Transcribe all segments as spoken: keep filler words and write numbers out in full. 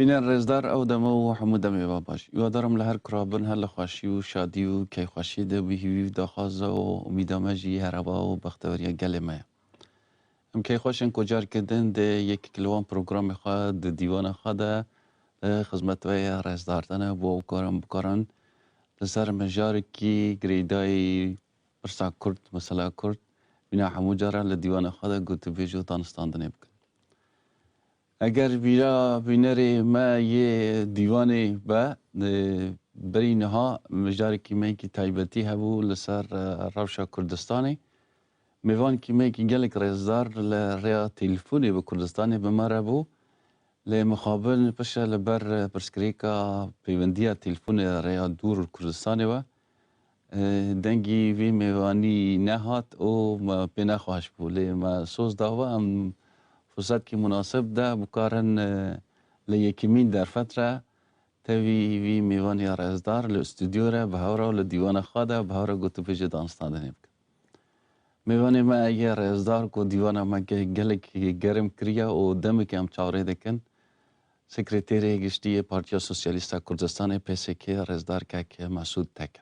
Bîner rêzdar, ew dema û hemû demê ve baş. Hiwadar im li her kura bin, her li xweşî û şadî û keyxweşiyê de bî. Hîvî û daxwaza û umîda me jî hereba û bexteweriya gelê me ye. Em keyxweş in ku careke din di yekek li wan programê xwe di dîwana xwe de, e, xizmet we ya rêzdar de ne, bo ew karin bikarin li ser mijarekî girêdayî pirsa Kurd, mesela Kurd, bîna hemû cara li dîwana xwe de gotûbêj û danistandinê bikin. Eger bîra bînerê me yê dîwanê be, e, berî niha mijarekî me yekî taybetî hebû li ser, e, rewşa Kurdistanê. Mêvankî me yekî gelek rêzdar li rêya telefonê bi Kurdistanê bi me re bû. Lê mixabin piştre li ber, e, pirsgirêka pêwendiya telefonê rêya dûr Kurdistanê we, e, dengî vî mêvanî nehat û me pê nexweş bû. Lê me soz da we em fursetkî munasib de bikarin, e, li yekemîn derfet re tevî vî mêvanî rêzdar li stûdyo re bi hev re û li dîwana xwe de bi hev re gotûbêjê danistandinê bikin. Mêvanê me yê rêzdar ku dîwana me ge-, gelek germ kiriye û demekê em çavrê dikin, Sekreterê Giştî yê Partiya Sosyalîst a Kurdistanê, P S K, rêzdar kek Mesûd Teke.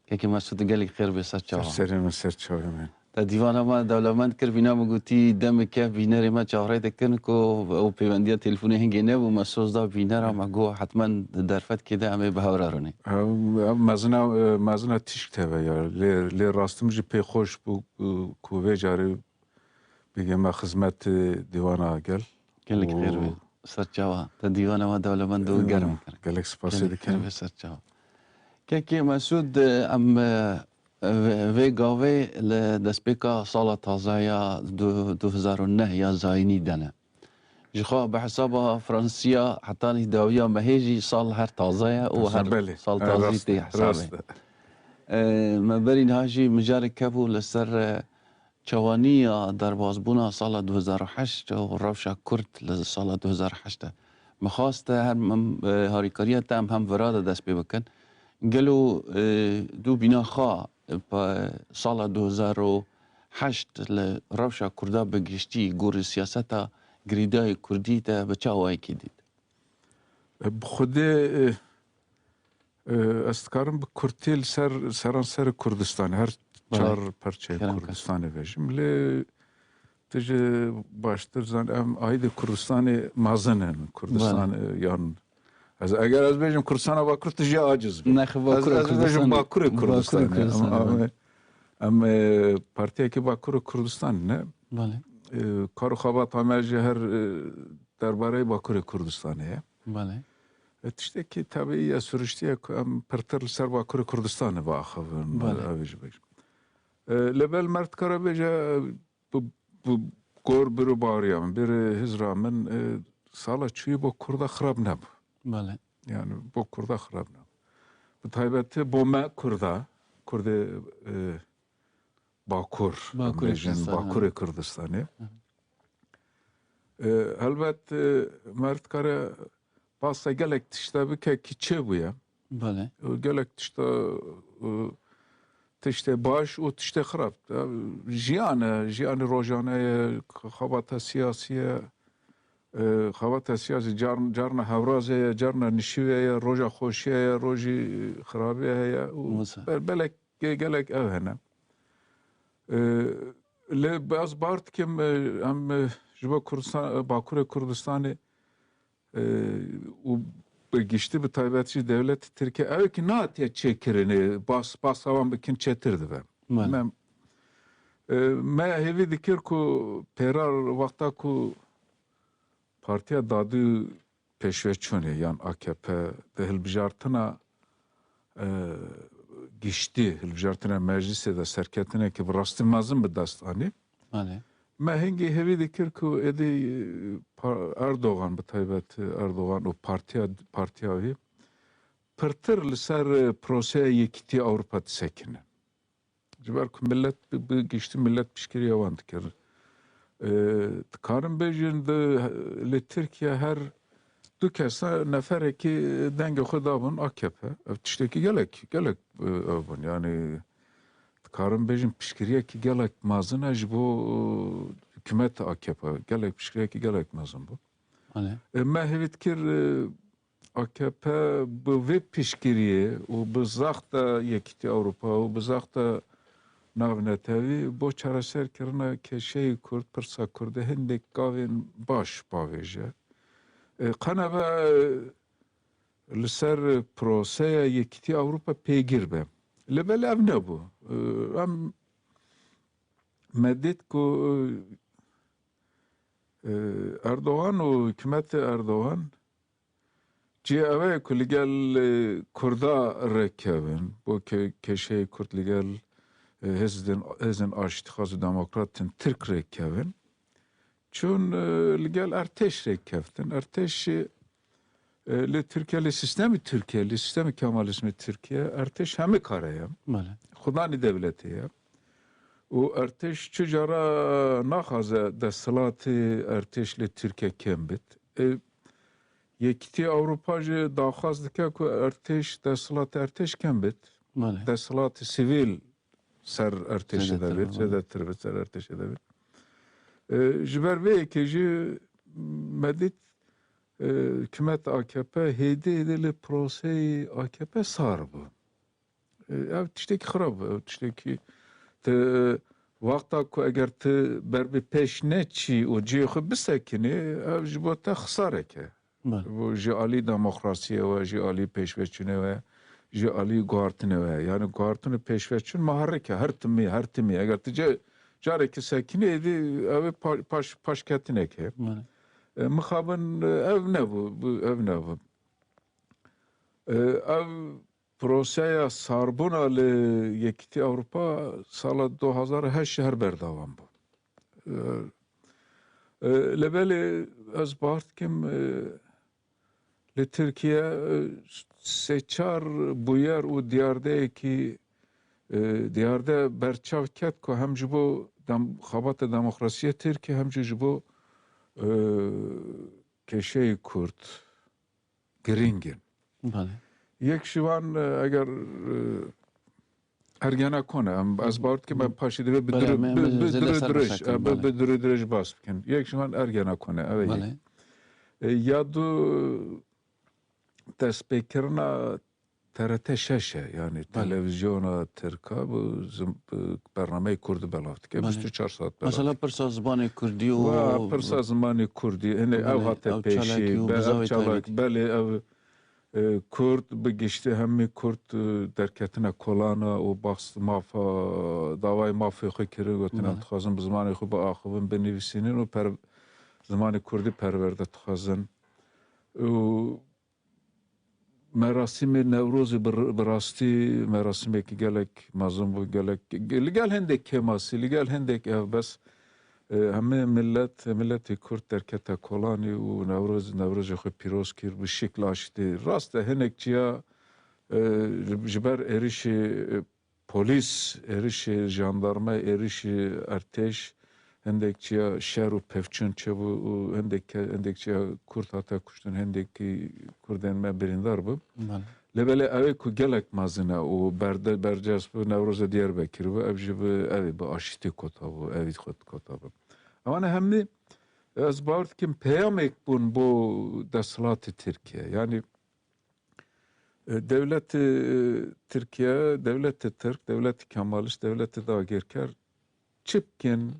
Kekê Mesûd, gelek xêr bê, ser çava. Ser serê min, ser çavê min. Te dîwana me dewlemend kir, vîna min gotî, demeke bînerê me çavrê dikin ku ew pêwendiya telefonê hingê nebû, me soz da bînera me got, hetmen di derfetkê de em ê bi hev re rûnê. Ew, ew mezina, e, mezina Tîşk T V ya. Lê, lê rastim jî pê xweş bû, e, ku vê carê bigihme xizmetê dîwana gel. Gelek xêr be. Û ser çava. Te dîwana me dewlemend û germ kir. Gelek spasê dikim. Gelek xêr be, ser çava. Kekê Mesûd, em, e, vê, vê gavê li destpêka sala taze ya du, du hezar û neh ya zayînî de ne. Ji xwe bi hesaba Fransiya hetanî dawiya mehê jî sal her taze ye û her sal tazî tê hesabê. E, me berî niha jî mijarek hebû li ser, e, çawaniya derbasbûna sala du hezar û heşt û rewşa Kurd li sala du hezar û heşt de. Me xwest, e, her em, e, harîkariya te em hemvira de dest pê bikin. Gelo, e, dû bîna xwe, e, pe-, sala du hezar û heşt li rewşa Kurda bi giştî gorî siyaseta girêdayî Kurdî te bi çi awayekî dît? E, bi Xwedê, e, e, ez dikarim bi kurtî li ser seranserê Kurdistanê, her çar perçeyê Kurdistanê vejim. Lê tu jî baştir zanî, em aîdê Kurdistanê mezin in. Kurdistan, e, yan ez, eger ez bêjim Kurdistana Bakur, tu jî aciz bî. Nexwe, ez, Bakur ez bêjim Kurdistanê. Bakurê Kurdistanê. Em, em, em, e, partiyekî Bakurê Kurdistanê ne. E, kar û xebata me jî her, e, derbareyê Bakurê Kurdistanê ye. E, tiştekî tebîî ye, siriştî ye ku em pirtir li ser Bakurê Kurdistanê biaxivin, ev jî bêjim. E, lê bel mer dikare bêje, bi, bi gor bir û baweriya min, bir hizra min, e, sala çûyî bo Kurda xirab nebû. Yani bo Kurda xirab nebû. Bi taybetî bo me Kurda, Kurdê, e, Bakur, Bakurê em bêjin, Kurdistanê, Bakurê Kurdistanê. E, helbet, e, mer dikare behsa gelek tişta bike ki çêbûye. Belê. E, gelek tişta, e, tiştê baş û tiştê xirab. E, jiyan e, jiyanê rojane ye, xebata siyasî ye. E, xebata siyasî car-, carna hewrazê ye, carna nişîwê ye, roja xweşiyê ye, rojî xirabiyê heye û be-, belek ge-, gelek ev hene. E, lê ez bar dikim, e, em, e, ji bo Kurdistan, e, Bakurê Kurdistanê, e, û bi giştî bi taybet jî dewletê Tirkiye, ew ki nehatiye çêkirinê, bas, basa wan bikin çêtir dibe. Belê. Me, e, me hêvî dikir ku pêrar wexta ku Partiya Dadî û Pêşveçûnê yan A K P di hilbijartina, e, giştî, hilbijartina meclisê de serketinekî bi rastî mezin bi dest anî. Belê. Me hingî hêvî dikir ku êdî, e, pa-, Erdogan, bi taybet Erdogan û partiya, partiya wî pirtir li ser, e, proseya yekîtiya Ewropa disekinin. Ji ber ku millet bi, bi giştî millet piştgiriya wan dikir. E, dikarin bêjin di, li Tirkiye her du kesa neferekî dengê xwe dabûn A K P. Ev tiştekî gelek, gelek, e, ev bûn. Yani dikarin bêjin piştgiriyekî gelek mezin e ji bo, e, hikûmeta A K P. Gelek piştgiriyekî gelek mezin bû. Belê. E, me hêvî dikir, e, A K P bi vê piştgiriyê û bi zaxta Yekîtiya Ewropa û bi zaxta navnetewî bo çareserkirina kêşeyê Kurd, pirsa Kurdê hindek gavên baş bavêje. E, qenebe, e, li ser proseya Yekîtiya Ewropa pêgir be. Lê belê ev nebû. E, em me dît ku, e, Erdogan û hikûmetê Erdogan cihê ew e ku li gel, e, Kurda rêkevin, bo ke-, kêşeyê Kurd li gel, e, hêzên, hêzên aştîxwaz û demokrat tên Tirk rêkevin. Çûn, e, li gel Ertêş rêkeftin. Ertêş, e, e, li Tirkiye, li sîstemê Tirkiye, li sîstemê Kemalîzmê Tirkiye, Ertêş hemî kare ye. Belê. Xudanî dewletê ye. Û Ertêş çi cara naxwaze desthilatê Ertêş li Tirkiye kêm bit. E, Yekîtiya Ewropa jî daxwaz dike ku Ertêş, desthilatê Ertêş kêm bit. Belê. Desthilatê sivîl ser Ertêşê de bit, zêdetir bit, ser Ertêşê de bit. E, ji ber vê yekê jî me dît, e, hikûmet A K P hêdî hêdî li proseyê A K P sar bû. E, ev tiştekî xirab bû, ev tiştekî te, wexta ku eger tu ber bi pêş neçî û cihê xwe bisekinî, ev ji bo te xisarek e. Belê. Bu ji alî demokrasiyê we, ji alî pêşveçûnê we, ji alî guhartinê we. Yani guhartin û pêşveçûn muherrik e, her timî, her timî. Eger tu ce-, carekî sekinî, êdî ew ê pa-, paş-, paşketinek heye. Belê. E, mixabin, e, ev nebû, bu, ev nebû. E, ev proseya sarbûna li Yekîtiya Ewropa sala du hazar heşt her berdewam bû. E, e, lê belê ez bawer dikim, e, li Tirkiye, e, sê çar bûyer û diyardeyekî, e, diyarde berçav ket ku hem ji bo dem-, xebata demokrasiyê Tirkiye hem jî ji bo, e, kêşeyê Kurd girîng in. Belê. Yek ji wan, e, eger, e, Ergenekon e, em, ez bawer dikim em paşê divê bi Belê, dirû-, em, bi, em bi zêde dirû ser dirêj, bisekin, e, bi, belê. Bi dirû dirêj bas bikin. Yek ji wan Ergenekon e, ev e yek. Belê. E, ya du destpêkirina T R T şeş e, yani Belê. Televizyona Tirka bu zim-, bu bernameyê Kurdî belav dike, Belê. Bîst û çar saet belav Mesela dike. Pirsa zimanê Kurdî û Wa pirsa zimanê Kurdî, hinê ew Belê, hate ew pêşî, çalakî û be-, ev bizavê çalak, taybet. Belê ev, e, Kurd bi giştî hemî Kurd, e, derketine kolana û baxs mafa, dawayê mafê xwe kirin, gotin, em Belê. Dixwazin bi zimanê xwe biaxivin, binivîsînin û per-, zimanê Kurdî perwerde dixwazin. Û Merasîmê Newrozê bi, bi rastî merasîmekî gelek mezin bû, gelek, li gel hindek kêmasî, li gel hindek ev bes, e, hemê millet, miletê Kurd derkete kolanî û Newroz, Newrozê xwe pîroz kir bi şikla aştî. Rast e, hinek çiya, e, ji ber êrişê, e, polîs êrişê, jandarma êrişê, ertêş, hindek çiya şer û pevçûn çêbû û hindek ke-, hindek çiya Kurd hate kuştin, hindekî Kurdên me birîndar bû. Belê. Lê belê ew ê ku gelek mezin e û berde-, bercest bû, Newroza Diyarbekir bû, ev jî bi, ev ê bi aşîtî kota bû, ev ê xwe kota bû. Ewana hemî, ez bawer dikim, peyamek bûn bo desthilatê Tirkiye. Yani, E, dewletê, e, Tirkiye, dewletê Tirk, dewletê Kemalist, dewletê dagirker çi bikin,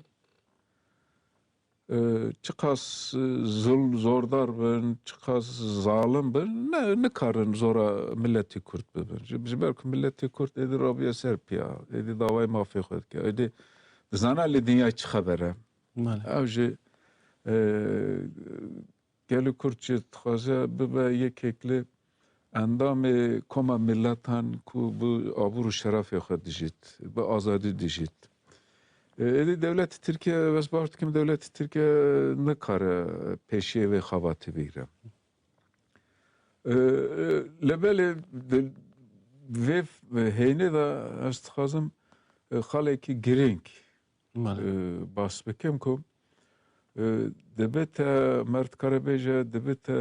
e, çiqas, e, zul-, zordar bin, çiqas zalim bin, ne, nikarin zora miletê Kurd bibin. Ji, ji ber ku miletê Kurd êdî rabiye ser piya, êdî dawayê mafê xwe dike, êdî dizane li dinyayê çi xeber e. Belê. Ew jî, e, Gelê Kurd jî dixwaze bibe yekek li endamê koma miletan ku bi abûr û şerefê xwe dijît, bi azadî dijît. E, êdî dewletê Tirkiye, ez bawer dikim dewletê Tirkiye nikare pêşiyê vê xebatê bigire. E, e, lê belê di vê hênê de ez dixwazim, e, xalekî girîng, Belê. e, bas bikim ku, e, dibe te, merd kare bêje, dibe te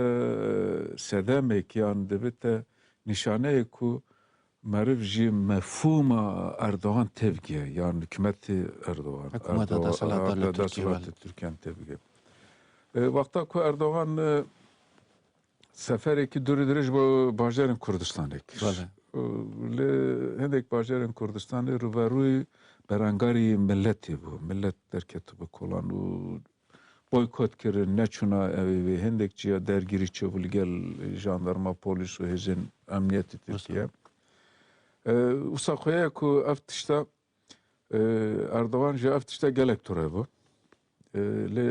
sedemêk yan dibe te nîşaneyê ku meriv jî mefhûma Erdogan tevgiye, yan hikûmetê Erdogan, Hikûmeta Erdogan, deselatdar li Tirkiye, deselatê belê. Tirkiyan tevgiye. E, wexta ku Erdogan, e, seferekî dûrî dirêj bo bajarên Kurdistanê kir. Belê. E, li hindek bajarên Kurdistanê rûberûyî berangarî miletê bû. Milet derketibû kolan û boykot kirin, neçûna evê wê. Hindek ciya dergirî çêbû li gel jandarma, polîs û hêzên emniyetê Tirkiye. E, wisa xuya ku ev tişta, e, Erdogan ji ev tişta gelek tune bû. E, lê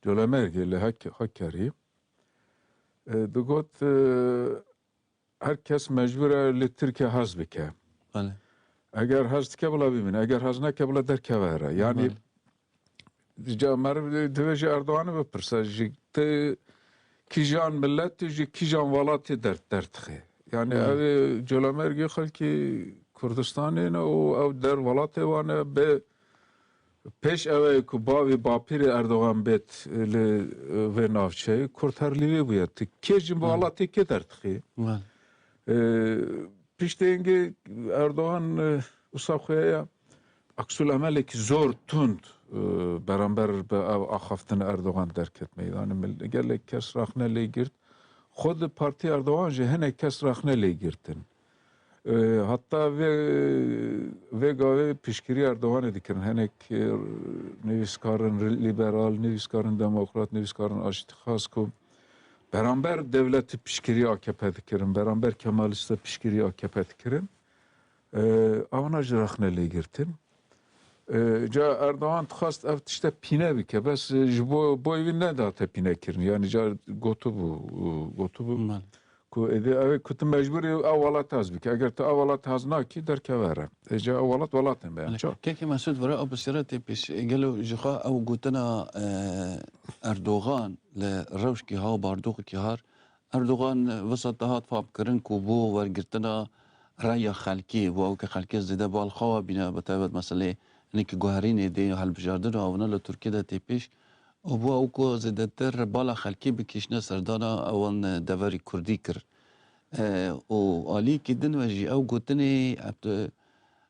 Colemêrgê li Hak-, Hakkari'yê, e, digot, e, her kes mecbûr e li Tirkiye hez bike. Belê. Eger hez dike, bila bimîne. Eger hez neke, bila derkeve here. Yanî, Belê. ca meriv divê ji Erdoganê bipirse, ji ti kîjan miletê, ji kîjan welatê der-, dertixê. Yanî, Belê. ev ê Colemêrgê xelkê Kurdistanê ne û ew der welatê wan e, bi Pêş ew ê ku bavê bapîrê Erdogan bêt, e, li, e, vê navçeyê, Kurd her li vê bûye. Tu kê ji Hı. welatê kê derdixî? Belê. E, piştê hingê Erdogan, e, wisa xuya ya aksûlemelekî zor tund, e, beramber bi ev axaftin Erdogan derket meydanê. Mil-, gelek kes raxne lê girt. Xwe di partî Erdogan jî hinek kes raxne lê girtin. E, heta vê, vê gavê piştgirî Erdoganê dikirin. Hinek, e, nivîskarin liberal, nivîskarin demokrat, nivîskarin aştîxwaz ku beramber dewletê piştgirî A K P dikirin, beramber Kemalîsta piştgirî A K P dikirin. E, Ewana jî rexne lê girtin. E, ca Erdogan dixwest ev tişte pîne bike, bes, e, ji bo, bo wî nedate pîne kirin. Yanî ca gotibû, e, gotibû Belê. ku êdî ew ê ku tu mecbûr î ew welat hez bike. Eger tu ew welat hez nakî, derkeve here. E, ca ew welat welatên me ye. Belê. Ço? Kekê Mesûd, vira ew pirsiyara tê pêş. Gelo ji xwe ew gotina, e, Erdogan li rewşkî ha û bardoxekî har Erdogan, e, wisa te hat famkirin ku bo wergirtina reya xelkê, bo ew ke xelkê zêde bal xwe we bîne, bi taybet meselê hinekî guherînê dê hilbijardin û ewna li Tirkiye de tê pêş û bo ew ku zêdetir bala xelkê bikişîne serdana ewan, e, deverî kurdî kir. E, û aliyekî din ve jî ew gotinê, e,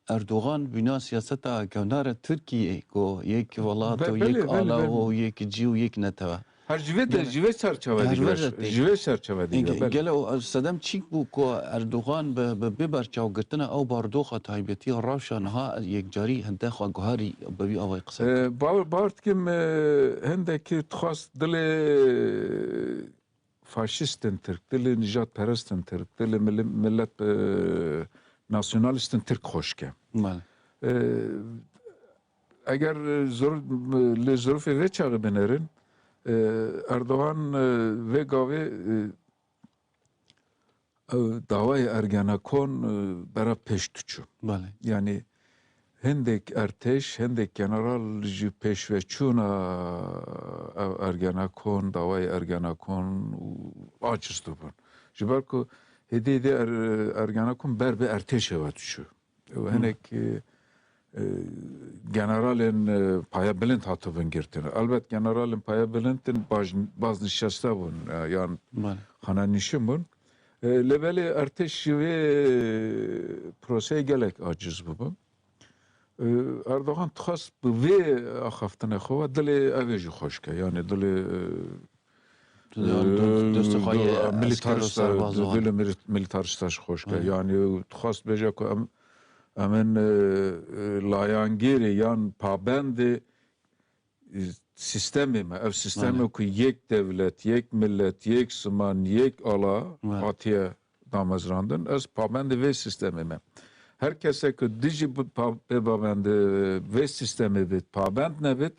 Erdogan bîna siyaseta kevnara Tirkiyê ku yek welat Be-, û belê, yek belê, ala belê. û yek cî û yek netewe. Her ji vê de, Gele-, ji vê çerçeve Her digire, vê de tê. ji vê çerçeve digire, Ge-, belê. Gelo ev sedem çîk bû ku Erdogan bi, bi, bi berçavgirtina ew bardoxa taybetî rewşa niha yekcarî hinde xwe guherî bi vî avayî qise Ee, bawer, bawer dikim, e, hindekî dixwast dilê faşîstên Tirk, dilê nijadperestin Tirk, dilê mil-, millet, e, nasyonalîstin Tirk xweş ke. Belê. E, eger, e, zor-, li zirûfê vê çaxê binerin, e, Erdogan, e, vê gavê, e, ew dawayê Ergenekon, e, bera pêş diçû. Belê. Yanî hindek ertêş, hindek general ji pêşveçûna ev Ergenekon, dawayê Ergenekon û aciz dibûn. Ji ber ku hêdî hêdî er-, Ergenekon ber bi ertêşê ve diçû. Û Hı. hinek, e, e, generalên, e, paye bilind hatibûn girtin. Elbet generalên paye bilind in baj-, baznişeste bûn, e, yan Belê. xanenişin bûn. E, lê belê ertêş ji vê, e, proseyê gelek aciz bûbû. E, Erdogan dixwest bi vê axaftinê xwe ve dilê ev ê jî xweş ke. Yanî dilê, e, Tu de, e, tu, tu, tu xwe do-, yê esker û milîtarîsta, serbaz do-, wan. dilê mili-, milîtarîsta jî xweş ke. Aynen. Yanî dixwest bêje ku em, em in, e, e, layangêrê yan pabendê, e, sîstemê me. Ev sîstemê Aynen. ku yek dewlet, yek millet, yek ziman, yek ala Evet. hatiye damezrandin, ez pabendê vê sîstemê me. Her kesek ku dijî bi pa-, pêbabendê vê sîstemê bit, pabend nebit,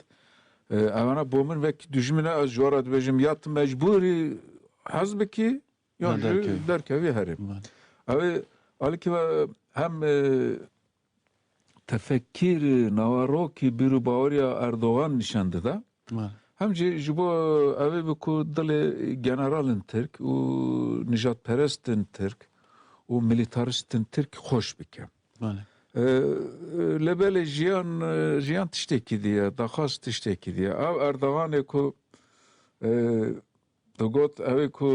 e, ewana bo min wek dijmin e, ez ji we re dibêjim, ya tu mecbûrî hez bikî, yan Ya jî derkevî. derkevî herê. Evet. Ew ê alîkî ve hem, e, tefekîr, naverokî bîr û baweriya Erdogan nîşan dida. Belê. Hem jî ji bo ew ê bi ku dilê generalên Tirk û nijadperestên Tirk û milîtaristên Tirk xweş bike. Belê. E, lê belê jiyan, e, jiyan tiştekî diye, daxwaz tiştekî diye. Ev Erdoganê ku, e, digot, ew ê ku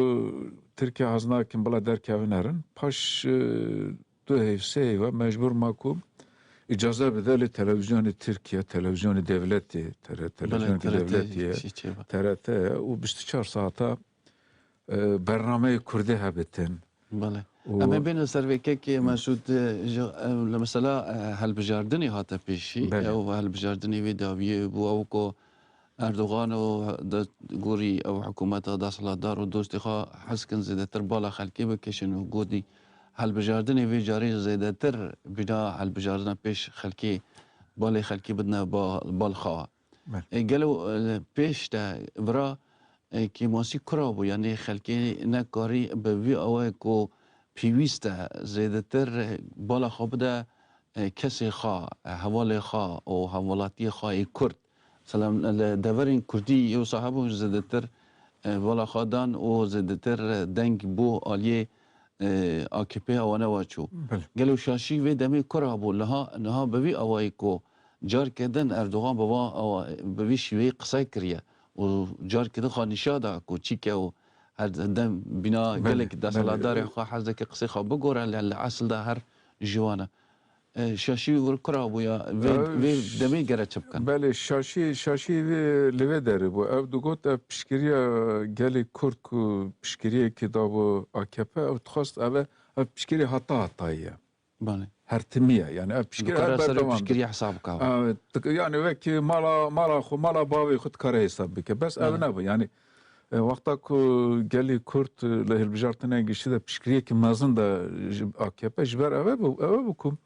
Tirkiye hez nakin bila derkevin herin, paş, e, du heyv, sê heyva mecbûr ma ku îcaze bide li televîzyonê Tirkiye, televîzyonê devletê, tere-, Belê, televîzyonê T R T devletê ye, çi çê be. T R T ye û bîst û çar saeta, e, bernameyê Kurdî hebitin. Belê. Û Em ê bêne ser vê kekê Mesûd, e, ji, e, li mesela, e, helbijardinê hate pêşî. Belê. Ew helbijardinê wê dawiyê bû, ew ku Erdogan û de, gorî ew hikûmeta desthilatdar û dostê xwe hez kin zêdetir bala xelkê bikişin û gotî helbijardinê vê carê zêdetir bîna helbijardina pêş xelkê, balê xelkê bidine ba-, bal xwe. Belê. E, gelo, e, pêş de vira, e, kêmasî kura bû, yanî xelkê nekarî bi vî awayê ku pêwîst e, zêdetir, e, bala xwe bide, e, kesê xwe, e, hevalê xwe û hemwelatiyê xwe yê Kurd. Mesela li deverên Kurdî yê wisa hebû zêdetir, e, bala xwe dan û zêdetir, e, deng bû aliyê, e, A K P a wane wa çû. Belê. Gelo şaşî vê demê kura bû, niha, niha bi vî awayî ku carke din Erdogan bi va awa-, bi vî şîveyî qisey kiriye û carke din xwe nîşa da ku çîke û her dem bîna Belê, gelek belê. desthilatdarê xwe hez dike qisê xwe bigore, lê li esil de her ji wan e. E, şaşî wir kura bû ya, vê, Ev vê ş-, demê gere çi bikin? Belê, şaşî, şaşî vê, li vê derê bû. Ev digot, ev piştgiriya gelê Kurd ku piştgiriyekê dabû A K P, ev dixwest, ev e, ev piştgirî heta hetayî ye. Belê. Her timî ye. Yani ev piştgirî her Dikare ser berdewam be. piştgiriya hesab bike. Evet, dik-, yani wekî mala, mala xwe, mala bavê xwe dikare hesab bike. Bes ev Belê. nebû. Yani E, wexta ku gelî Kurd, e, li hilbijartinên giştî de piştgiriyekî mezin de ji A K P, ji ber ev e bû, ew e bû ku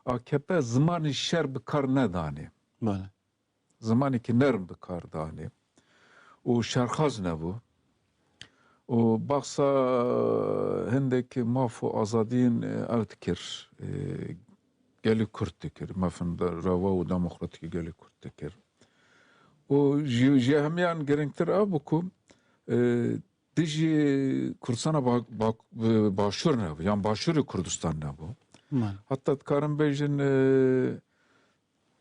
A K P zimanê şer bi kar nedanê. Belê. Zimanekî nerm bi kar danê. Û şerxwaz nebû. Û baxsa hindek maf û azadiyên, e, ew dikir, e, gelî Kurd dikir. Mafên de-, reva û demokratîkî gelî Kurd dikir. Û ji, ji hemiyan girîngtir ev bû ku, e, dijî Kurdistana ba-, ba-, e, Başûr nebû, yan Başûrê Kurdistan nebû. Belê. Heta dikarin bêjin, e,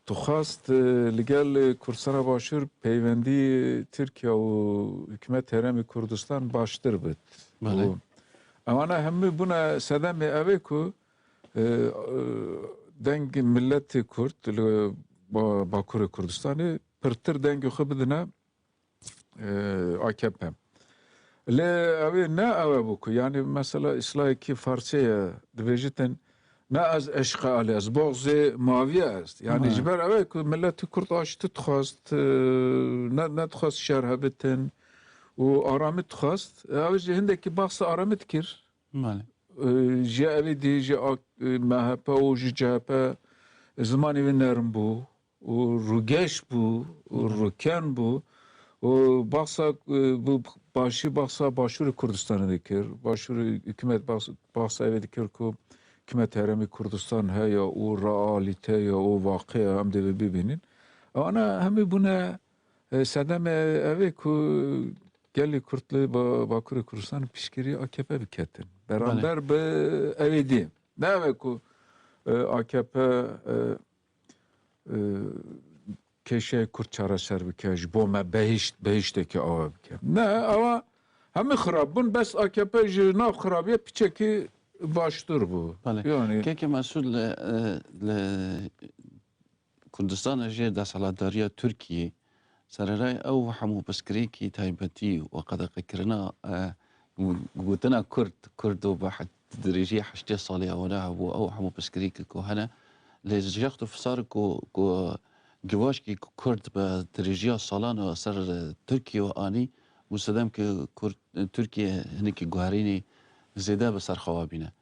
dixwest, e, li gel Kurdistana Başûr peywendî Tirkiye û hikûmet Herêmê Kurdistan baştir bit. Belê. Û ewana hemû bûne sedemê ev ê ku, e, e, deng miletê Kurd li ba-, Bakurê Kurdistanê pirtir dengê xwe bidine e, A K P. Lê ew ê ne ew e bû ku, yanî mesela îslahekî farsê ye, dibêjitin, ne ez eşqê alî, ez boxzê mavî ye est. Yanî Ha. ji ber ew e ku miletî Kurd aştî dixwest, e, ne, nedixwest şer hebitin û aramî dixwest. Ew jî hindekî baxsa aramî dikir. Belê. E, ji evê dî, ji A-, e, M H P û ji C H P zimanê wê nerm bû û rûgeş bû û Hı hı. rûken bû û baxsa, e, bû başî baxsa Başûrê Kurdistanê dikir. Başûrê hikûmet baxs-, baxsa evê dikir ku hikûmet Herêmê Kurdistan heye û realîte ye û waqî ye, em dê vê bibînin. Ewana hemî bûne, e, sedemê ev ê ku gelê Kurd li ba-, Bakurê Kurdistanê piştgirî A K P biketin. Beramber Belê. bi ew ê dî. Ne ev e ku, e, A K P, e, e, kêşeyê Kurd çareser bike, ji bo me behişt, behiştekî awa bike. Ne, ewa hemî xirab bûn, bes A K P ji nav xirabiye piçekî baştir bû. Belê. Yani Kekê Mesûd li, e, li Kurdistana jê desthilatdariya Tirkiyê, sererayê ew hemû pirsgirêkî taybetî û qedeqekirina, e, û gotina Kurd, Kurd û bi he-, dirêjiya heştê salê wana hebû, ew hemû pirsgirêkî ku hene, lê ji wextê fisar ku, ku givaşkî ku Kurd bi dirêjiya salan li ser, e, Tirkiye anî, bû sedem ku Kurd, Tirkiye hinekî guherînî zêde bi ser xwe ve bîne.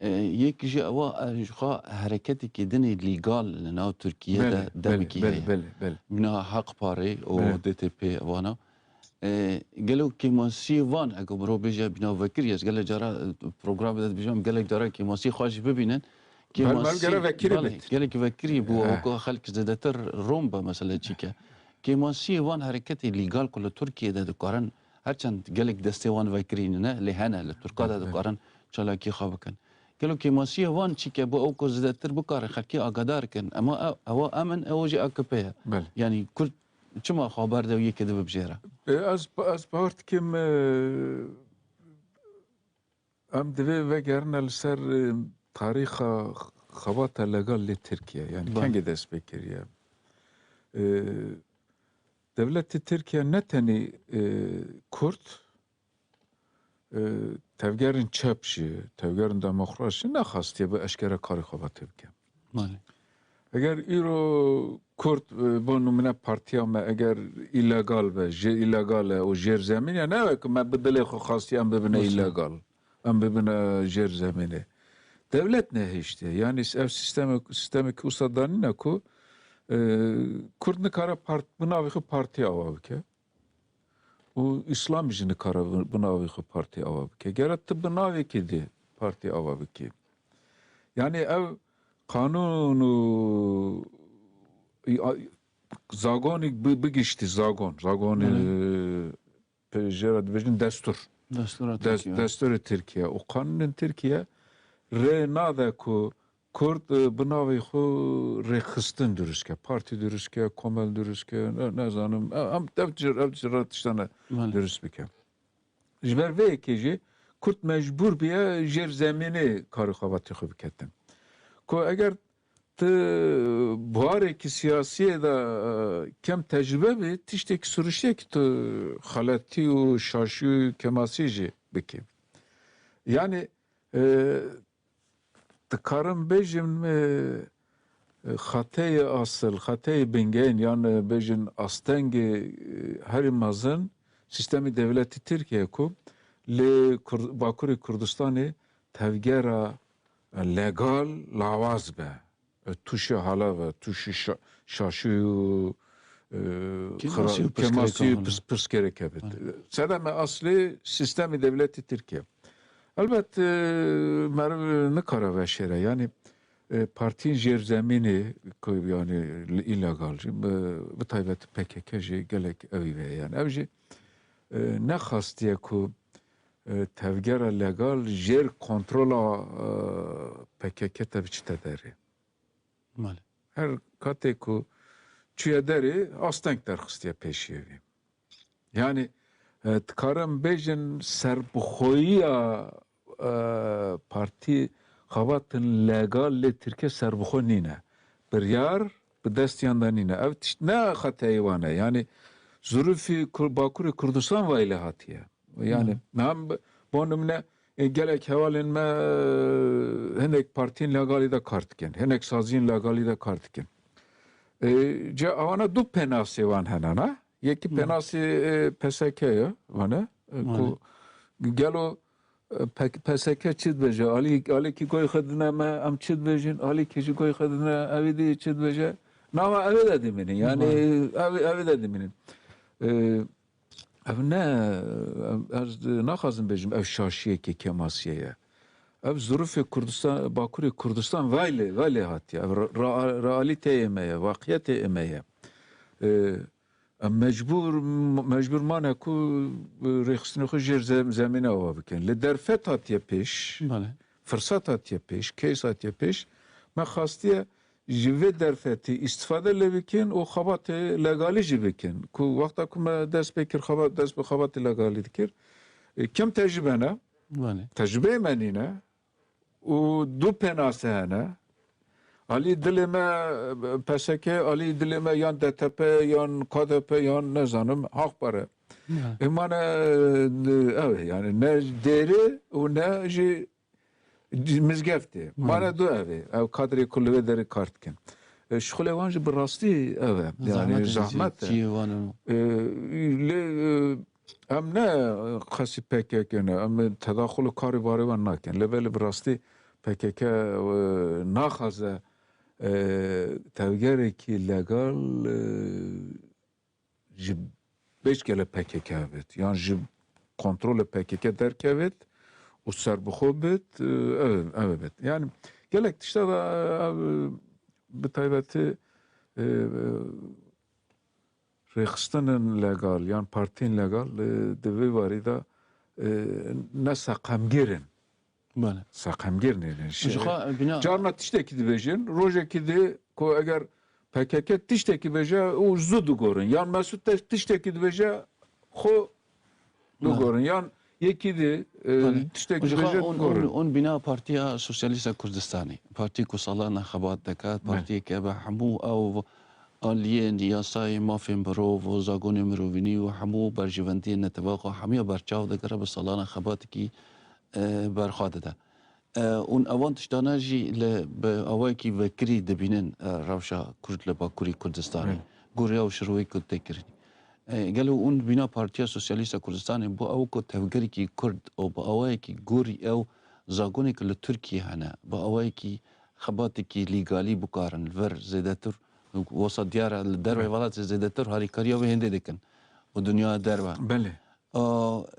E, yek jî ewa, e, ji xwe hereketekî dinê lîgal li nav Tirkiye Belê, de belê, demekî belê, heye. belê, belê. Bîna Haq Parê û Belê. D T P vana. E, gelo kêmasiyê van, eke mirov bêje bîna vekirî ye, ez gelek cara, e, programê de dibêjim, gelek cara kêmasiyê xwe jî bibînin. Kêmasî, belê, gelek vekirî bû, belê, weka xelk zêdetir rom be, mesele çîke. Kêmasiyê van hereketê lîgal ku li Tirkiyê de dikarin, her çend gelek destê wan vekirî nîne, lê hene li Tirka de dikarin çalakî xwe bikin. Gelo kêmasiyê van çîke bo ew ku zêdetir bikarin xelkê agadar kin? Ema ew, ewa em in, ew jî A K P ye. Belê. Yanî Kurd çima xwe berde û yekê dibibjêre? E, ez, ez bawer dikim, e, em divê vegerine li ser, e, tarîxa xebata legal lê Tirkiye. Yani, belê, kengê dest pê kiriye. E, dewletê Tirkiye ne tenê, e, Kurd, e, tevgerên çep jî, tevgerên demokrat jî nexastiye bi eşkere karê xebatê bike. Belê. Eger îro Kurd, e, bo nimûne partiya me eger îlegal be, jê îlegal e û jêr zemîn e, ne wek me bi dilê xwe xastiye em bibine, belê, îlegal, em bibine jêr zemînê. Dewlet nehiştiye. Yani ev sîstemê, sîstemekî wisa danîne ku, e, Kurd nikare part-, bi navê xwe partiya ava bike. Û Îslam jî nikare bi, bi navê xwe partî ava bike. Gere tu bi navekî dî partî ava bikî. Yani ev qanûn û, a, zagonî bi, bigiştî zagon, zagonî, belê, e, pe-, jê re dibêjin destûr. Destûra Des-, Tirkiye. Destûrê Tirkiye û qanûnên Tirkiye rê nade ku Kurd, e, bi navê xwe rêxistin dirust ke, partî dirust ke, komel dirust ke, ne, nezanim, e, em ev cir, ev cir tiştane, belê, dirust bike. Ji ber vê yekê jî Kurd mecbûr biye jêr zemînê karê xebatê xwe biketin. Ku eger tu buharekî siyasiyê de, e, kem tecrube bî, tiştekî siruştiyekî tu xeletî û şaşî û kemasî jî bikî. Yani, e, dikarim bêjim, e, e, xeteyê asil, xeteyê bingehîn, yan, e, bêjin astengê, e, herî mezin sîstemê dewletî Tirkiye ku li Kur-, Bakurê Kurdistanê tevgera, e, legal lawaz be. E, tûşî halev e, tûşî şa-, şaşî û, e, kemasî û pirsgirêka pirs-, pirsgirêke bit. Belê. Sedeme aslî sîstemê dewletî Tirkiye. Elbet, e, meriv nikare veşêre. Yani, e, partiyên jêrzemînê ku, yani, îlegal jî, bi, bi taybet P K K jî gelek ewî ve. Yani, ev jî, e, nexastiye ku, e, tevgera legal jêr kontrola, e, P K K te biçite derê. Belê. Her katê ku çûye derê, asteng derxistiye pêşiyê wî. Yani, e, dikarin bêjin serbixweyiya, e, partî xebatên legal lê Tirkiye serbixwe nîne. Biryar bi destiyan de nîne. Ev tişt ne xeteyê wan e. Yani, zirûfî Kur-, Bakurê Kurdistan vayî lê hatiye. Yani, hmm, em bi-, bo nimune, e, gelek hevalên me, e, hinek partiyên legalî de kar dikin, hinek saziyên legalî de kar dikin. E, ca awana du penasê wan hene, ne? Yekî, hmm, penasê, e, P S K ye, wane, e, ku, wane, gelo, e, P-, P S K çi dibêje? Alî, alîkî goy xwe dine me, em çi dibêjin? Alîkî jî goy xwe dine, evî dî çi dibêje? Nava evê de dimînin. Yani, wane, ev, evê de dimînin. E, Ev ne, ev, ez naxwazim bêjim, ev şaşiyeke kêmasiyê ye. Ev zirûfê Kurdistan, Bakurê Kurdistan vay lê, vay lê hatiye. Ev re-, re-, realîteyê me ye, waqiyetê me ye. Ee, em mecbûr, mecbûr mane ku, e, rêxistinê xwe jêr zem-, zemîne ava bikin. Li derfet hatiye pêş, belê, firsat hatiye pêş, case hatiye pêş. Me xastiye ji vê derfetê îstifade lê bikin û xebatê legalî jî bikin. Ku wexta ku me dest pê kir, xebat, dest bi xebatê legalî dikir, e, kêm tecrübe ne. Belê. Tecrübeyê me nîne û du pênase hene. Alî dilê me, e, P S K, alî dilê me yan D T P, yan K D P, yan nezanim, Hak Pare. Ya. Ê mane, e, ew e, yani ne dêrê û ne jî Mizgeftê. Hmm. Mane du ev e. Ev kadrê ku li vê derê kar dikin. E, şixulê wan jî bi rastî ev e. Yani zehmet e. Zehmet e. Cihê wan e. E, lê, e, em ne, e, qasî P K K ne. Em tedaxul û karê barê wan nakin. Lê belê bi rastî P K K, e, naxwaze, e, tevgerekî legal, e, ji pêşgele P K K bit, yan ji kontrolê P K K derkevit û serbixwe bit, e, ev, ev bit. Yani Gelek tişta da ev, bi taybetî, e, rêxistinên legal yan partiyên legal, e, di vê warî de, e, ne seqemgir in. Bele. Seqemgir nênin. Ji xwe bîna Carna tiştekî dibêjin, rojekî dê ku eger P K K tiştekî bêje, û zû digorin. Yan Mesûd te tiştekî dibêje, xwe Bele. digorin. Yan yekî dê, e, Bele. tiştekî Ji xwe bêje, hûn, digorin. hûn, hûn bîna Partiya Sosyalîst a Kurdistanê. Partî ku salana xebat dike, Bele. partiyeke bi hemû ew aliyên yasayê mafên mirov û zagonê mirovînî û hemû berjewendiyên neteweka xwe hemiya berçav digire, bi salana xebatekî, e, berxwe dide. E, û evan tiştane jî li, bi awayekî vekirî dibînin, e, rewşa Kurd li Bakurê Kurdistanê. Bele. Goriya û şirweyê ku tê kirin. E, gelo hûn bîna Partiya Sosyalîst a Kurdistanê bo ew ku tevgerekî Kurd û bi awayekî gorî ew zagonê ku li Tirkiyê hene, bi awayekî xebatekî lîgalî bikarin li vir zêdetir, wisa diyar e, li derveyî Bele. welatê zêdetir harîkariya wê hêndê dikin û dinya derve. Bele. A,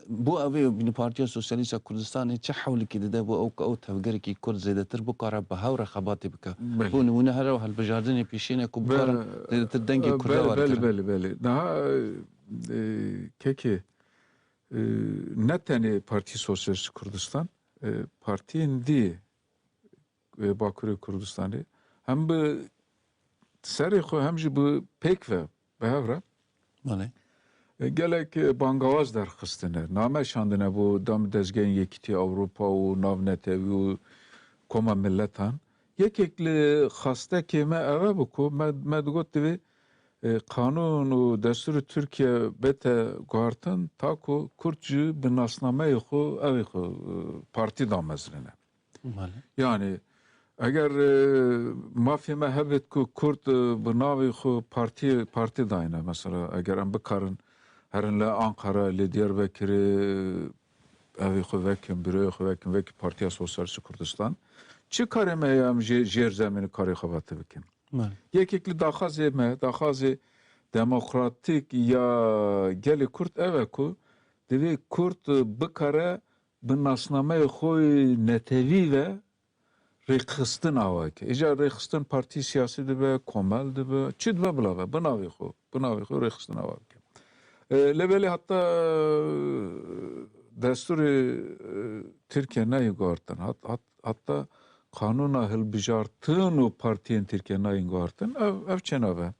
bo ev ê bîn Partiya Sosyalîst a Kurdistanê çi hewlekî dide bo ew ku ew tevgerekî Kurd zêdetir bikare bi hev re xebatê bike? Bele. Bo nimûne here hilbijardinê pêşî ne ku Be-, bikarin zêdetir dengê e, Kurda bele, bele, wergirin. bele, bele. Daha, e, kekê, e, ne tenê Partî Sosyalîst Kurdistan, e, partiyên dî e, Bakurê Kurdistanê hem bi serê xwe hem jî bi pêk ve bi hev re, Belê. e, gelek, e, bangawaz derxistine, name şandine bo dam dezgehên Yekîtiya Ewropa û navnetewî û Koma Miletan. Yekek li xastekê me ev e bû ku me, me digot divê, e, qanûn û destûrê Tirkiye bête guhartin, ta ku Kurd jî bi nasnameyê xwe, evê xwe, e, partî damezrîne. Belê. Yani, eger, e, mafê me hebit ku Kurd, e, bi navê xwe partî, partî dayne, mesela, eger em bikarin herin li Ankara, li Diyarbekirê, e, evê xwe vekin, büroyê xwe vekin, vekî Partiya Sosyalîst Kurdistan, çi karê me heye em jê, jêr zemînê karê xwe vate bikin? Belê. Yekek li daxwazê me, daxwazê demokratîk ya gelê Kurd ev e ku divê Kurd bikare bi nasnameyê xwe netewî ve rêxistin awa ke. Îcar rêxistin partî siyasî dibe, komel dibe, çi dibe bila be, bi navê xwe, bi navê xwe rêxistin awa bike. E, lê belê heta, e, destûrê, e, Tirkiye neyê guhartin, hat-, hat-, heta qanûna hilbijartin û partiyên Tirkiye neyên guhartin, ev, ev çênabe.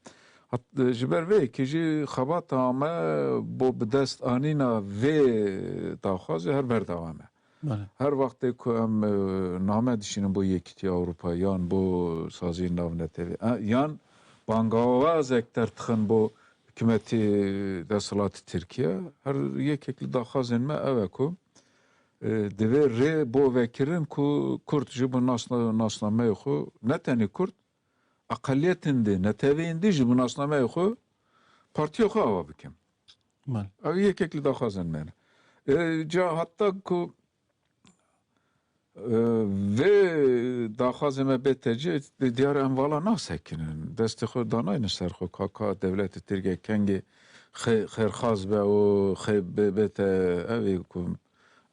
Hat-, ji ber vê yekê jî xebata me bo bi dest anîna vê daxwazê her berdewam e. Belê. Her wextê ku em, e, name dişînin bo Yekîtiya Ewropa yan bo Saziyên Navnetewî, e, yan bangawazek derdixin bo hikûmetê desthilatê Tirkiye, her yekek li daxwazên me ev e ku, e, divê rê bo vekirin ku Kurd jî bi nasna-, nasnameyê xwe, ne tenê Kurd, eqeliyetên dî, neteweyên dî jî bi nasnameyê xwe partiya xwe ava bikin. Belê. Ev yekek li daxwazên me ne. E, ca heta ku, e, vê daxwazê me bête cê, di-, diyar em vala nasekinin. Destê xwe danayne ser xwe, ka, ka dewletê Tirkiye kengê xê-, xêrxaz be û xê-, bê-, bête evê ku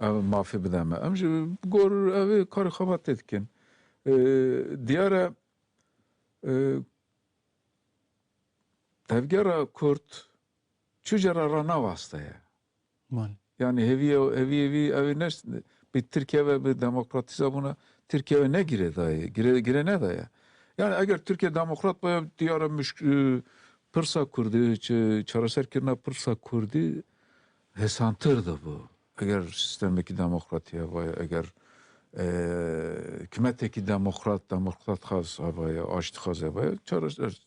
ev mafê bide me. Em jî bi gor evê karê xebatê dikin. E, diyar e, e, tevgera Kurd çi cara rana waste ye. Mal. Yani hêvî, hêvî, hêvî, ew ê ne bi Tirkiye ve, bi demokratîze bûna Tirkiye ve ne girêdayê, girê, girê nedaye. Yani eger Tirkiye demokrat baya, diyar e muşk-, e, pirsa Kurdî, ç-, çareserkirina pirsa Kurdî hêsantir dibû. Eger sîstemekî demokratî hevaye, eger, e, hikûmetekî demokrat, demokratxwaz hevaye, aştîxwaz hevaye, çareser,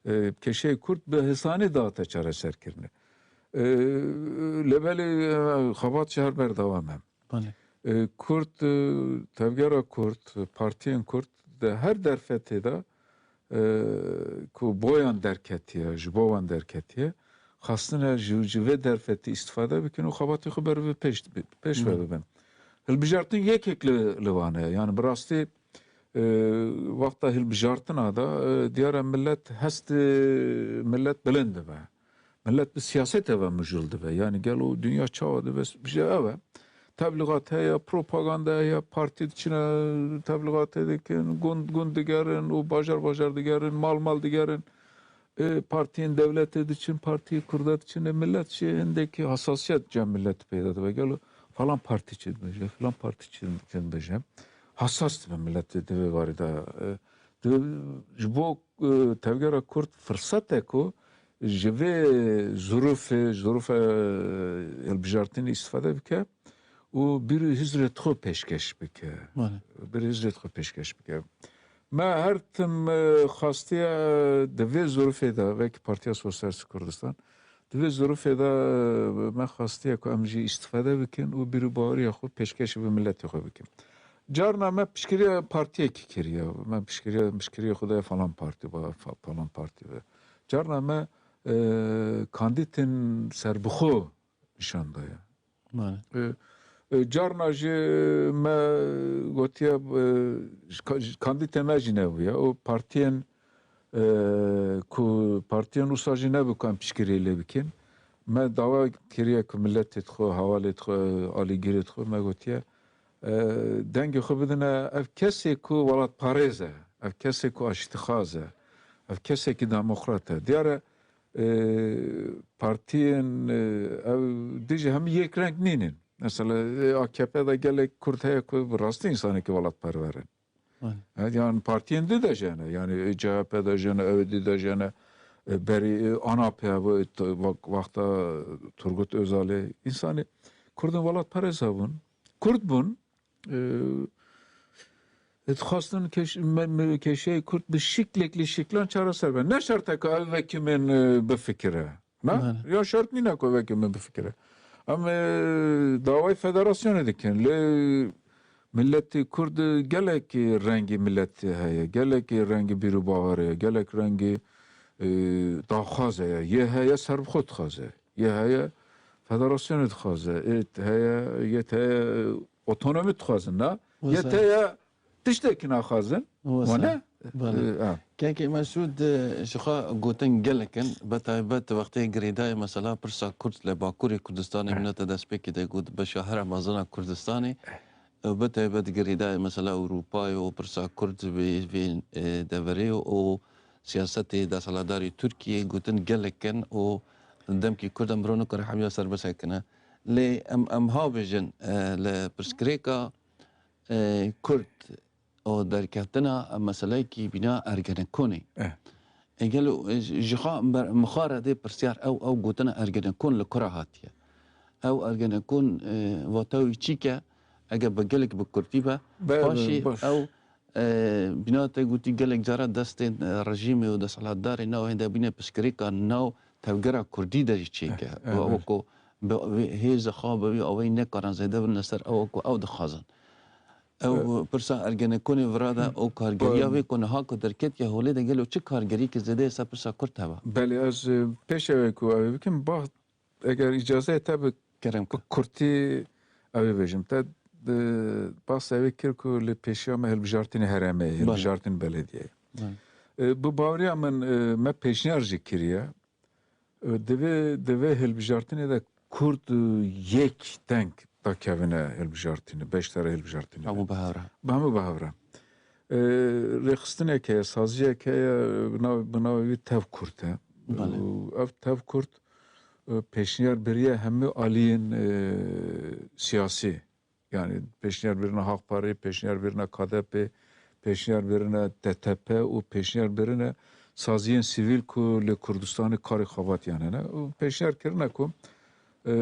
e, keşeyê Kurd bi hêsanî dihate çareserkirinê. E, lê belê, e, xebat jî her berdewam e. Belê. E, Kurd, e, tevgera Kurd, partiyên Kurd di her derfetê de, e, ku bo yan derketiye, ji bo wan derketiye, xwestine ji, ji vê derfetê îstifade bikin û xebatê xwe berve pêş, pêş ve Hı. bibin. Hilbijartin yekek li, li wan heye. Yani bi rastî, e, wexta hilbijartina de, e, diyar e millet hestê millet bilind dibe. Millet bi siyasetê ve mijûl dibe. Yani gelo dinya çawa dibe, bije ew e. tebligat heye, propaganda heye, partî diçine tebligatê dikin, gund gund digerin û bajar bajar digerin, mal mal digerin. E, partiyên dewletê diçin, partiyê kurda diçin, e, millet jî hindekî hasasiyet cem millet peyda dibe. Gelo falan partî çi dibêje, falan partî çi, çi dibêje. Hasas dibe millet di vê barê de. E, di, ji bo, e, tevgera kurd firset e ku ji vê zirûfê, zirûfe, e, hilbijartinê îstifade bike û bîr û hizrê xwe pêşkeş bike. Belê. Bîr û hizrê xwe pêşkeş bike. Me her tim, e, xwestiye di vê zirûfê de, wekî Partiya Sosyalîst Kurdistan, di vê zirûfê de, e, me xwestiye ku em jî îstifade bikin û bîr û baweriya xwe pêşkêşî bi miletê xwe bikin. Carna me piştgiriya partiyekî kiriye. Me piştgiriya, piştgiriya xwe daye falan partî, ba-, fa-, falan partî be. Carna me, e, kandîtên serbixwe nîşan daye. Belê. E, e, carna jî me gotiye, e, ji ka-, ji kandîtê me jî nebûye. Û partiyên, e, ku partiyên wisa jî nebû ku em piştgiriyê lê bikin. Me dawa kiriye ku miletê xwe, hevalê xwe, alîgirê xwe, me gotiye, e, dengê xwe bidine ev kesê ku welatparêz e, ev kesê ku aştîxwaz e, ev kesekî demokrat e. Diyar e, e, partiyên, e, ew dijî hemî yek reng nînin. Mesela, e, A K P de gelek Kurd heye ku bi rastî însanekî welatperwer in. Aynen. E, yani partiyên di de jene, yani, e, C H P de jene, ew di de jene, e, berî, e, ANAP hebû, e, t-, wak-, wexta Turgut Özalê. Însanê Kurdên welatperest hebûn. Kurd bûn. E, e, dixwastin keş-, me, me, keşeyê Kurd bi şiklek li şiklan çareser be. Ne şert e ku ev vekî min, e, bifikire. Ne? Belê. Ya şert nîne ku vekî min bifikire. Em, e, dawayê federasyonê dikin. Lê miletê Kurd gelek rengî milet heye. Gelek rengî bîr û bawer heye. Gelek rengî, e, daxwaz heye. Yê heye serbixwe dixwaze. Yê heye federasyonê dixwaze. Ê heye, yê heye otonomî dixwazin, ne? Wisa. Yê heye tiştekî naxwazin. Wisa. Wane? Belê. Ê, ha. Kekê Mesûd, e, ji xwe gotin gelek in, bi taybet wextê girêdayê mesela pirsa Kurd li Bakurê Kurdistanê, eh, min te destpêkê de got, beşa here mezin a Kurdistanê. Eh. Bi taybet girêdayê mesela Ewropayê û pirsa Kurd vê, vê, e, deverê û siyasetê desthilatdarê Tirkiyê gotin gelek in û demkî Kurd em biro nikare hemiya serbest hekine. Lê em, em ha bêjin, e, li pirsgirêka, e, Kurd û derketina, e, meseleyekî bîna Ergenekonê. Eh. E, gelo, e, ji, ji xwe ber-, min xwe re dê pirsyar ew, ew gotina Ergenekon li kura hatiye? Ew Ergenekon, e, vata wî çîk e? Eger bi gelek bi kurtî be, be, paşê be, baş. Ew, e, bîna te gotî gelek cara destên, e, rejîmê û desthilatdarê nav hêndebîne piştgirêka nav tevgera kurdî de jî çêke. Eh, eh, ew ku bi wê hêza xwe bi wî awayî nekarin zêde bibine ser ew ku ew dixwazin. Ew, e, pirsa Ergenekonê vira de û kargeriya, e, wê ku niha ku derketiye holê de gelo çi kargeriyeke zêde ye ser pirsa Kurd hebe? Belê, ez, e, pêş ew ê ku ew ê bikim, ba-, eger îcazeyê te bi, kerem, bi kurtî ew ê bêjim. Te, e, bahsa wê kir ku li pêşiya me hilbijartinê herêmê, belê, hilbijartinê belediyeyê. Belê. E, bi baweriya min, e, me pêşniyar jî kiriye. E, divê, divê hilbijartinê de Kurd, e, yek deng dakevine hilbijartinê, beşdara hilbijartinê de. Hemû bi hev re. Bi hemû bi hev re. E, rêxistinek heye, saziyek heye, bi nav-, bi navê wî Tev Kurd e. Belê. Û ev Tev Kurd, e, pêşniyar biriye hemû aliyên, e, siyasî. Yani pêşniyar birine Hak Parê, pêşniyar birine K D P, pêşniyar birine D T P û pêşniyar birine saziyên sivîl ku li Kurdistanê karê xebatiyan hene. Û pêşniyar kirine ku, e,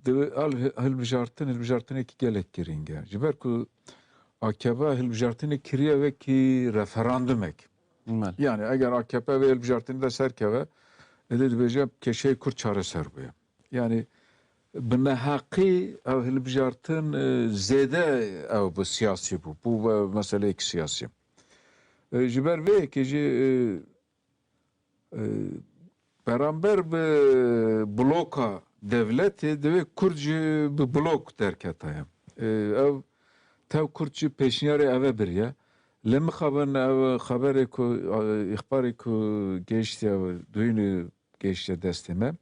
divê al-, hilbijartin, hilbijartinekî gelek girîng e. Ji ber ku A K P hilbijartinê kiriye wekî referandumek. Belê. Yani eger A K P vê hilbijartinê de serkeve, êdî dibêje kêşeyê Kurd çareser bûye. Yani bi neheqî ev hilbijartin, e, zêde ew bi siyasî bû. Bû be meseleyek siyasî. E, ji ber vê yekê jî, e, e, beramber bi bloka dewletê divê Kurd jî bi blok derketaye. E, ev Tev Kurd jî pêşniyarê ev e biriye. Lê mixabin ev xeberê ku, e, îxbarê ku gehiştiye, duyînê gehiştiye destê me.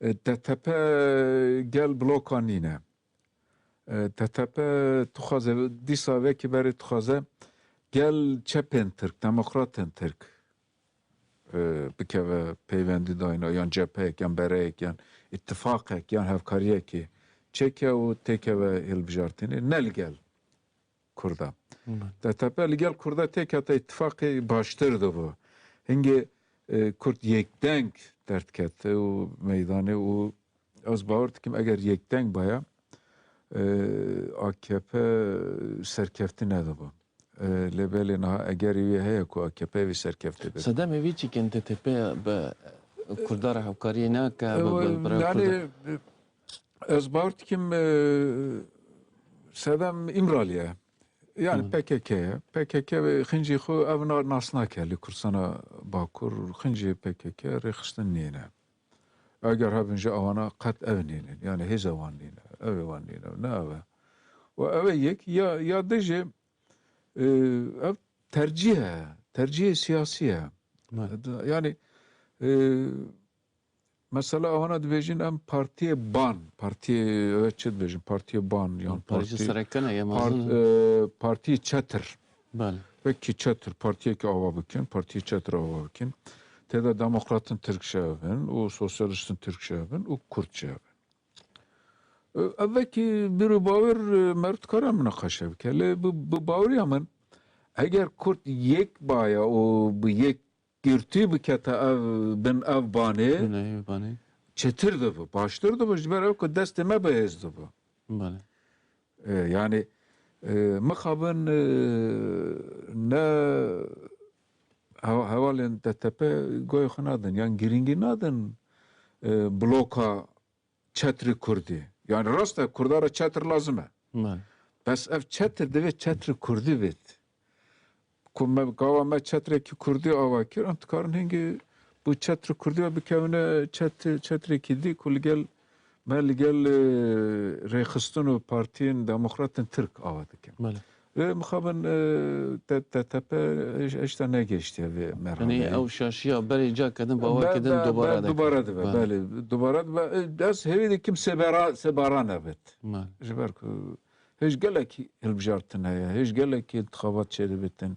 E, D T P gel bloka nîne. E, T T P dixwaze, dîsa vekî berê dixwaze gel çepên Tirk, demokratên Tirk, e, bikeve peywendî dayîna, yan cepheyek, yan bereyek, yan îtifaqek, yan hevkariyekê çêke û têkeve hilbijartinê, ne li gel Kurda. Hı. T T P li gel Kurda têkata îtifaqê baştir dibû. Hingê, e, Kurd yekdeng derdiket û meydanê û ez bawer dikim eger yekdeng baya, e, A K P serkeftî nedibû. E, lê belê niha egerê wê heye ku A K P wê serkeftî bibe. Sedemê vî çi kin T T P bi Kurda re hevkariyê nake, E, bi, bi, bi yanî, Kurda? Ez bawer dikim, e, sedem Îmralî ye. Yani Hı. P K K ye. P K K ve xincî xwe ev na-, nas nake li Kurdistana Bakur, xincî P K K rêxistin nîne. Eger hebin jî ewana qet ev nînin. Yani hêza wan nîne. Ev ê wan nîne. Ne ev e. Û ev e yek ya, ya dijî, e, ev tercîh e. Tercîhê siyasî ye. Evet. Yani, e, Mesela, ewana dibêjin em partiyê ban, partiyê, ew çi dibêjin, partiyê ban yan Partiyê parti-, sereke ne, ya part-, mezin. e, partiyê çetir. Belê. Wekî çetir, partiyekî ava bikin, partiyê çetir ava bikin. Tê de demokratin Tirk jî hebin û sosyalistin Tirk jî hebin û Kurd jî hebin. E, ev wekî bîr û bawer, e, meriv dikare minaqeşe bike. Lê bi, bi baweriya min, eger Kurd yek baya û bi yek girtî bikete ev bin ev banê, Bin ev banê. çetir dibi, baştir dibi, ji ber ew ku destê me bihêz dibi. Belê. E, yani, e, mixabin, e, ne hewa-, hevalên D T P goyê xwe nadin, yan girîngî nadin, e, bloka çetrê Kurdî. Yani rast e, Kurda re çetr lazim e. Belê. Bes ev çetr divê çetrê Kurdî bêt. Ku me, gava me çetrekî Kurdî ava kir, em dikarin hingî bi çetrê Kurdî ve bikevine çet-, çetrekî dî ku li gel me, li gel, e, rêxistin û partiyên demokratên Tirk ava dikin. Belê. Lê mixabin, e, T-, T T P hiş-, hişta negihiştiye vê merhaleyê. Yani ew şaşiya berê ca kedin, bawer Be-, kedin be-, dubara be-, dike. dubara dibe, Belê. belê. Dubara dibe. E, ez hêvî dikim sêbera-, sêbara nebit. Belê. Ji ber ku hêj gelekî hilbijartin heye, hêj gelekî intixabat çêdibitin,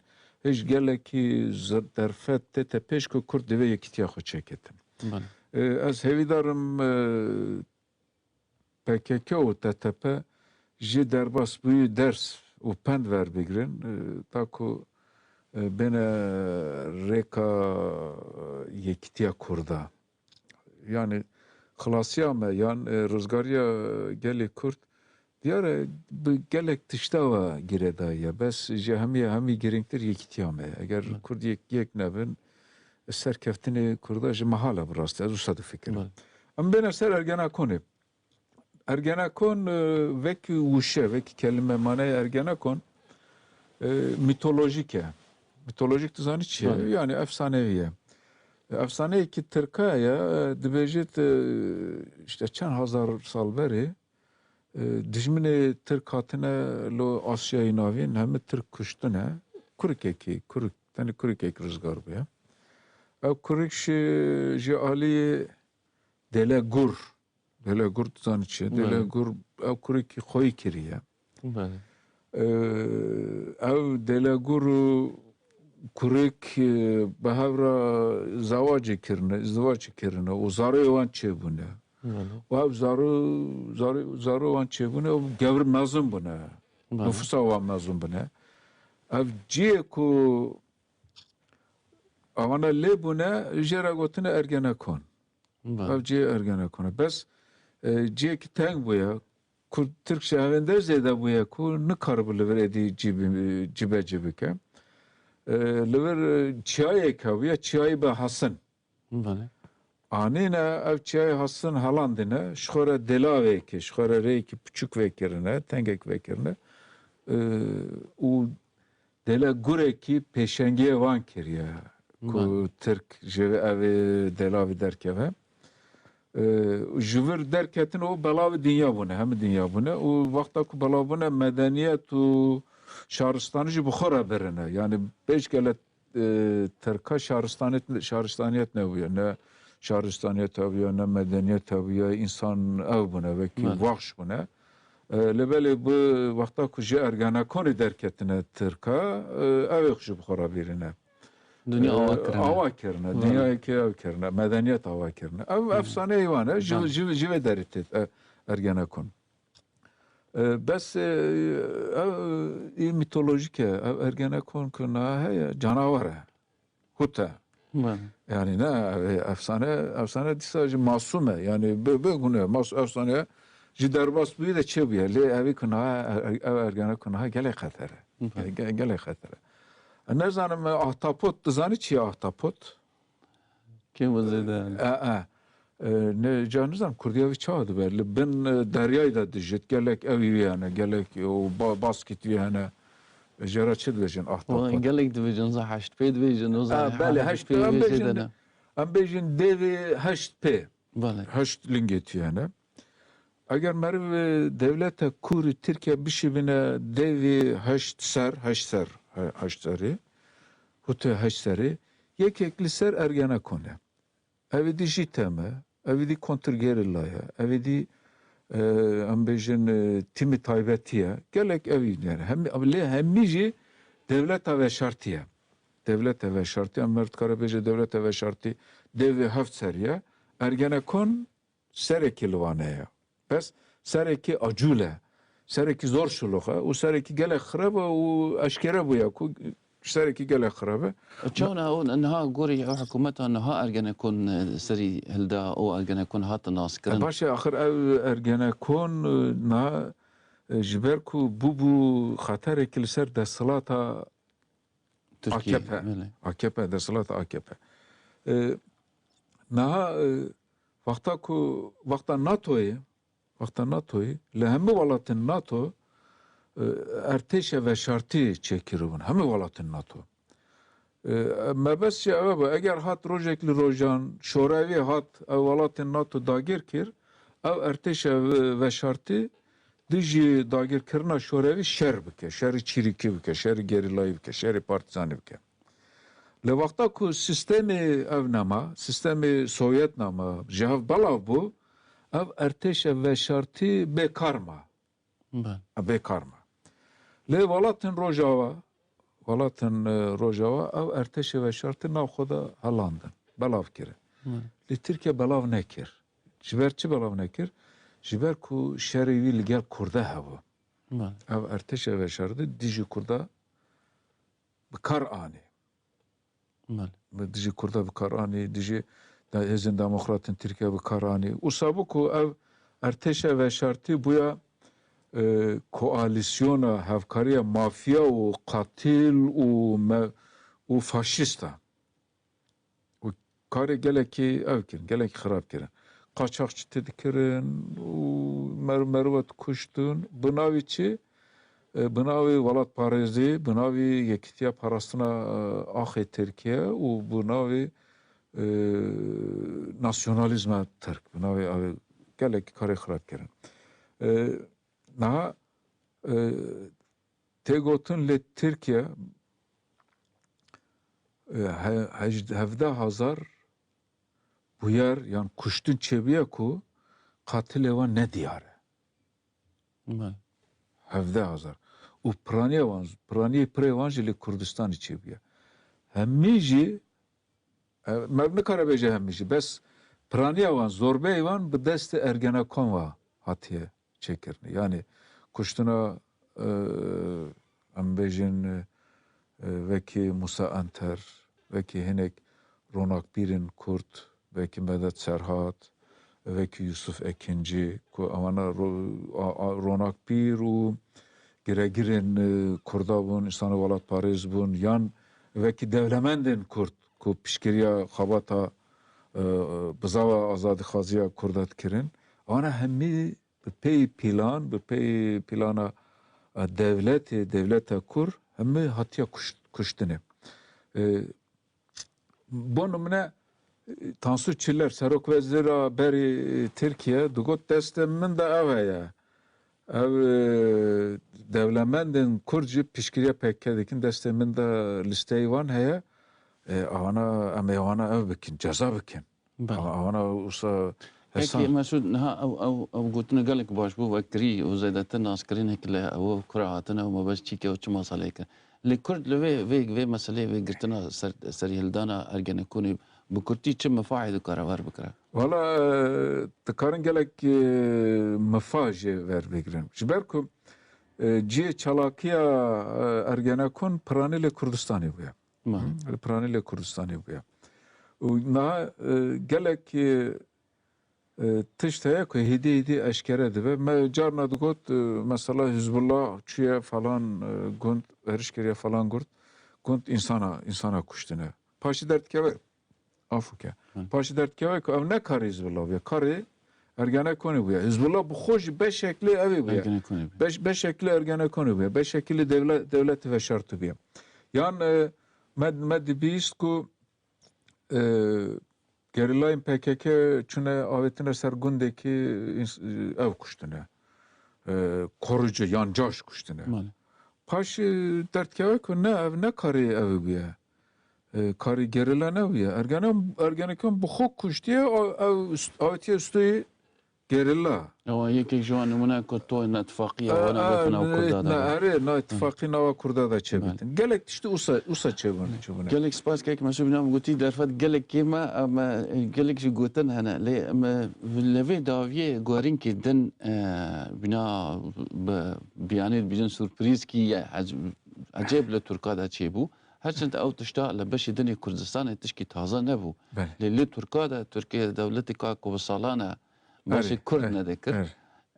hêj gelekî zi-, derfet tête pêş ku Kurd divê yekîtiya xwe çêketin. Belê. E, ez hêvîdar im, e, P K K û T T P jê derbas bûyî ders û pend werbigirin, e, ta ku, e, bêne rêka yekîtiya Kurda. Yani xilasiya me yan, e, rizgariya gelê Kurd diyar e bi gelek tişta ve girêdayî ye. Bes ji hemî, hemî girîngtir yekîtiya me ye. Eger Evet. Kurd yek, yek nebin, serkeftinê Kurda ji mehala bi rastî. Ez wisa difikirim. Evet. Em bêne ser Ergenekonê. Ergenekon, e, wekî wişe, wekî kelime, manayê Ergenekon, e, mîtolojîk e. Mîtolojîk tu zanî çi ye? Belê. Yani efsanevî ye. E, efsaneyekî tirka ye, e, dibêjit, e, işte çend hazar sal berê, e, dijminê tirk hatine lo Asyayê Navîn, hemî tirk kuştine. Kurikekî, kurik, tenê kurikekî rizgar bûye. Ew kurik ji, ji alî Dêle Gur, Dêle Gur tu zanî çi ye? Belê. Dêle Gur ew kurekî xweyî kiriye. Belê. Ee, ew Dêle Gur û kurik, e, bi hev re zewacê kirine, îzdivac kirine û zarê wan çêbûne. Belê. Û ew zaro, zaro, zaro wan çêbûne û gewr mezin bûne. Belê. Nufûsa wan mezin bûne. Ev cihê ku ewana lê bûne, jê re gotine Ergenekon. Belê. Ev cihê Ergenekon e. Bes, e, cihekî teng bûye, ku Tirk ji evên de zêde bûye, ku nikaribû li vir êdî cî bi-, cîbecî bike. E, li vir, e, çiyayek hebûye, çiyayê bi Hesin. Belê. Anîne ev çiyayê Hesin helandine, ji xwe re dêlavekê, ji xwe re rêyekî piçûk vekirine, tengek vekirine. E, û Dêle Gurekî pêşengiyê wan kiriye ku Belê. Tirk ji ev ê dêlavî derkeve. Ee, ji vir derketin û belavê dinya bûne, hemî dinya bûne û wexta ku belav bûne medeniyet û şaristanî jî bi xwe re birine. Yani pêşgele, e, Tirka şaristaniyet, şaristaniyet nebûye, ne şaristaniyet hebûye, ne medeniyet hebûye, însan ev bûne, wekî Belê. Wexş bûne. E, lê belê bi wexta ku ji Ergenekonê derketine Tirka, e, ew ê xwe ji bi xwe re bîrine. Dinya E, awa kirine. Awa kirine, Vale. Dinyayekê ew kirine, medeniyet awa kirine. Ev Hı. efsaneyê wan e, ji, Vale. ji, ji vê derê tê, e, Ergenekon. E, bes, e, ev, e, mîtolojîk e. Ev Ergenekon ku niha heye, canawer e. Hut e. Vale. Yani ne, ev, e, efsane, efsane dîsa jî masûm e. Yani bi, bi gune mas-, efsane jî derbas bûyî de çêbûye. Lê evî ku niha, e, e, ev Ergenekon niha gelek xeter e. Vale. Ge-, ge-, gelek xeter e. E, nezanim, e, ahtapot, dizanî çi ye ahtapot? Kêm û zêde yani. E, e. E, ne, ca nizam, kurdiya wî çawa dibe? Li bin, e, deryayê de dijit, gelek ewî wî hene, gelek û ba-, baskît wî hene. E, jê re çi dibêjin ahtapot? Gelek dibêjin, za heşt pê dibêjin, o za E, belê, heşt pê, em bêjin, em bêjin devê heşt pê. Belê. Heşt lingê tî hene. Eger meriv, e, dewlete kûr Tirkiye bişibine devê heşt ser, heşt ser, he-, heşt serî, hutê heşt serî, yekek li ser Ergenekon e. Ev êdî jî tem e, ev êdî kontrgerîla ye, ev êdî, e, em bêjin, e, tîmî taybetî ye. Gelek ev êdî yani. Hem, lê hemî jî dewleta veşartî ye. Dewleta veşartî, em mer dikare bêje dewleta veşartî devê heft serî ye. Ergenekon serekî li wan heye. Bes serekî acûl e. Serekî zor şilox e û serekî gelek xirab e û eşkere bûye ku serekî gelek xirab e. Çawa niha, niha gorî ew hikûmeta niha Ergenekon, e, serî hilda û Ergenekon hat naskirin? E, baş e, axir ev Ergenekon, e, niha, e, ji ber ku bûbû xeterekî li ser desthilata Tirkiye, A K P. Belê. A K P, desthilata A K P. E, niha, e, wexta ku, wexta NATOyê, wexta NATOyê, li hemû welatên NATO, e, ertêşa veşartî çêkiribûn. Hemû welatên NATO. E, mebest jî ew bû, eger hat rojek li rojan, şorevî hat, ew welatên NATO dagir kir, ew ertêşa ve-, veşartî dijî dagirkirina şorevî şer bike, şerî çîrîkî bike, şerî gerîlayî bike, şerî partîzanî bike. Lê wexta ku sîstemê ev nema, sîstemê Sovyet nema, ji hev belav bû, ev ertêşa veşartî bêkar ma. Belê. Bêkar ma. Lê welatên Rojava, welatên, e, Rojava ev ertêşê veşartî nav xwe de helandin, belav kirin. Belê. Lê Tirkiye belav nekir. Ji ber çi belav nekir? Ji ber ku şerê wî li gel Kurda hebû. Belê. Ev ertêşa veşartî dijî Kurda bi kar anî. Belê. Bi dijî Kurda bi kar anî, dijî de-, hêzên demokratên Tirkiye bi kar anî. Wisa bû ku ev ertêşa veşartî bûya, e, koalîsyona, hevkariya mafya û qatil û me-, û faşîsta. Û karê gelekî ev kirin, gelekî xirab kirin. Qaçaxçîtî dikirin û mer-, merivê dikuştin. Bi navê çi? E, bi navê welatparêzî, bi navê yekîtiya parastina, e, axê Tirkiye û bi navê, e, nasyonalîzma Tirk, bi navê ev gelekî karê xirab kirin. E, niha, e, tê gotin lê Tirkiye, e, he-, hej-, hevdeh hezar bûyer yan kuştin çêbûye ku qatilê wan ne diyar e. Belê. Hevdeh hezar. Û piraniya wan, piraniyê pirê wan jî li Kurdistanê çêbûye. Hemî jî, e, me nikare bêje hemî jî, bes piraniya wan, zorbeyê wan bi destê Ergenekon ve hatiye çêkirinê. Yani kuştina, e, em bêjin, e, wekî Musa Enter, wekî hinek ronakbîrên Kurd, wekî Medet Serhat, wekî Yusuf Ekinci, ku ewana ro-, a, a, ronakbîr û giregirên, e, Kurda bûn, însana welatparêz bûn, yan wekî dewlemendên Kurd ku piştgiriya xebata, e, bizava azadîxwaziya Kurda dikirin. Ewana hemî bi pey pîlan, bi pey pîlana, e, dewletê, dewleta Kur hemî hatiye kuş-, kuştinê. E, bo nimune, e, Tansu Çiller, serokwezîra berî Tirkiye, digot, destê min de ev heye. Ev, e, dewlemendên Kurd jî piştgiriya P K K dikin, destê min de lîsteyê wan heye. E, ewana, em ê wana ev bikin, ceza bikin. Belê. Ama, ama wisa Peki Mesûd, niha ew, ew, ew gotina gelek baş bû, vekirî û zêdetir naskirinekî li ew kura hatine û mebest çîke û çi meseleyeke. Lê Kurd li vê, vê, vê meseleyê, vê girtina ser, serîhildana Ergenekonê bi kurtî çi mifahê dikare ver bikire? Wala, e, dikarin gelek, e, mifa jê ver bigirin. Ji ber ku, e, cihê çalakiya, e, Ergenekon piranî li Kurdistanê bûye. Hı? Li piranî li Kurdistanê bûye. Û niha, e, gelek, e, e, tişt heye ku hêdî hêdî eşkere dibe. Me carna digot, e, mesela Hizbullah çûye falan, e, gund, heriş kiriye falan gund, gund însana, însana kuştine. Paşî derdikeve, afûke. Hı. Paşî derdikeve ku ev ne karê Hizbullah bûye, karê Ergenekonê bûye. Hizbullah bi xwe jî beşek li evê bûye. Ergenekonê bûye. Beş-, beşek li Ergenekonê bûye. Beşek li dewle-, dewletê veşartî bûye. Yan, e, me, me dibîst ku e, gerîlayên P K K çûne avêtine ser gundekî ins-, ev kuştine. E, korucu yan caş kuştine. Male. Paşê derdikeve ku ne, ev ne karê ev bûye. E, karê gerîla nebûye. Ergene-, Ergenekon bi xwe kuştiye, o, ev st-, avêtiye stûyê gerîla. Ewa yekek ji wan nimûne ku tu netifaqiya E, wana e, wek nav ne, Kurda ne, da. Erê, na Hı. ittifaqî nava Kurda da çêbitin. Belê. Gelek tiştî usa, usa çêbûn, çêbûne. Gelek spas kek Mesûd, bîna min gotî derfet gelek kêm e, em, e, gelek jî gotin hene. Lê em, e, li vê dawiyê guherînkê din, e, bîna bi, biyanê dibînin surprîz kî ye, ec-, ecêb li Tirka de çêbû. Her çend ew tişta li beşê din ê Kurdistanê tişkî taze nebû. Belê. Lê li Tirka de, Tirkiye dewletê ka ku bi salan e, Basê Erê, Kurd erê, nedikir. Erê.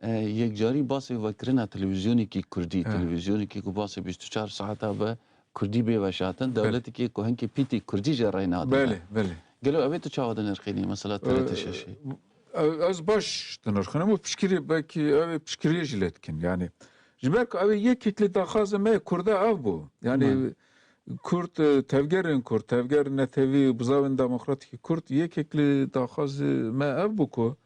E, yekcarî basê vekirina televîzyonekî Kurdî, Erê. televîzyonekî ku basê bîst û çar saeta bi Kurdî bê veşartin, Belê. dewletekî ku hinkê pîtê Kurdî jê rey nadin. Belê, belê. Gelo evê tu çawa dinirxînî, mesela T R T şeşê? E, ez baş dinirxînim û piştgirî, belkî ev ê piştgiriyê jî lê dikin. Yani, ji ber ku ev ê yekek li daxazê me yê Kurda ev bû. Yani, Belê. Kurd, e, tevgerên Kurd, tevger netewî, bizavên demokratîkî Kurd, yekek li daxazê me ev bû ku,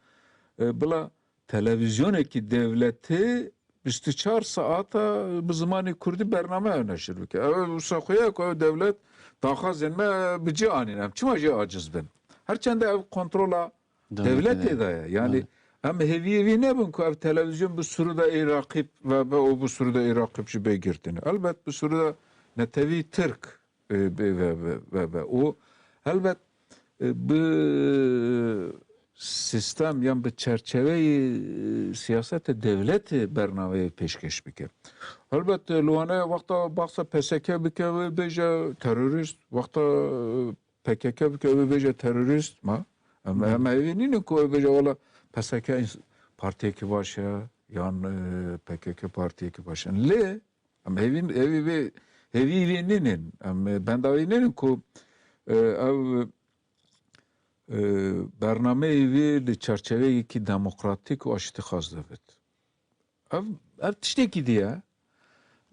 e, bila televîzyonekî dewletî bîst û çar saeta bi zimanê kurdî bername ew neşir bike. Ew wisa xwe ye ku ew dewlet daxwazên me bi cî anîn. Em çima jê aciz bin? Her çende ev kontrola Dewletê dewletê de. de ye. Yani Belê. em hêviyê vî nebin ku ev televîzyon bi sûrûda ê raqîb ve be û bi sûrûda ê raqîb jî bê girtin. Elbet bi sûrûda netewî Tirk e, bê ve, ve, ve, ve. Û helbet, e, bi sistem yan bi çerçeveyê, e, siyasete dewletê bernameyê pêşkêş bike. Helbet, e, li wane wexta baxsa P S K bike, wê bêje terorîst, wexta, e, P K K bike, wê bêje terorîst, ma? Em, Hı. em hêvî nînin ku wê bêje, wela P S K ins-, partiyekî baş e, yan, e, P K K partiyekî baş e. Lê Em hêvî, hêvî vê, hêvî vê nînin. Em, e, benda wê nînin ku, e, ev, e, bernameyê wê li çarçeveyekî demokratîk û aştîxwaz de bit. Ev, ev tiştekî diye.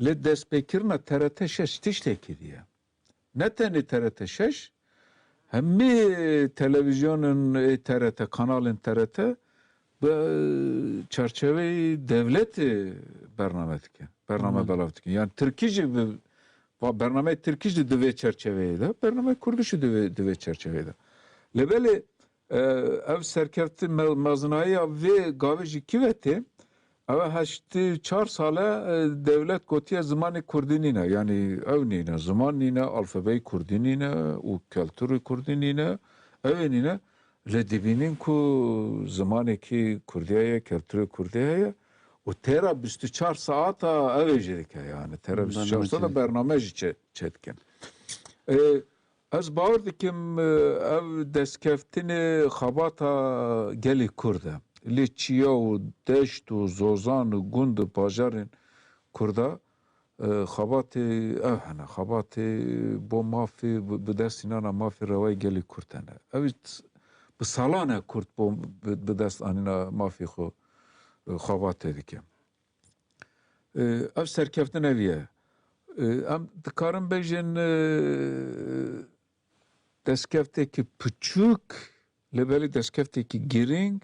Lê destpêkirina T R T şeş tiştekî diye. Ne tenê T R T şeş, hemî televîzyonên ê T R T, kanalên T R T bi çarçeveyê dewletê bername dikin, bername Hı. belav dikin. Yani tirkî jî bi, va-, bernameyê tirkî jî di vê çerçeveyê de, bernameyê kurdî jî di vê, di vê çerçeveyê de. Lê belê, e, ev serkeftin me-, mezinayiya vê gavê jî kî ve tê? Ev heştê çar sal e, e, dewlet gotiye zimanê kurdî nîne. Yanî ew nîne, ziman nîne, alfabeyê kurdî nîne û kelturê kurdî nîne. Ew ê nîne. Lê dibînin ku zimanekî kurdî heye, kelturê kurdî heye û têra bîst û çar saeta ev ê jî dike. Yani têra bîst û çar saeta bername jî çê-, çêdikin. E, Ez bawer dikim, e, ev destkeftinê xebata gelê Kurd e. Lê çiya û deşt û zozan û gund û bajarên Kurda, e, xebatê ev hene. Xebatê bo mafê, bi, bi dest înana mafê rewayê gelê Kurd hene. Ev t-, bi salan e Kurd bo, bi, bi dest anîna mafê xwe, e, xebatê dike. E, ev serkeftin ev ye. E, em dikarin bêjin, e, destkeftekî piçûk, lê belê destkeftekî girîng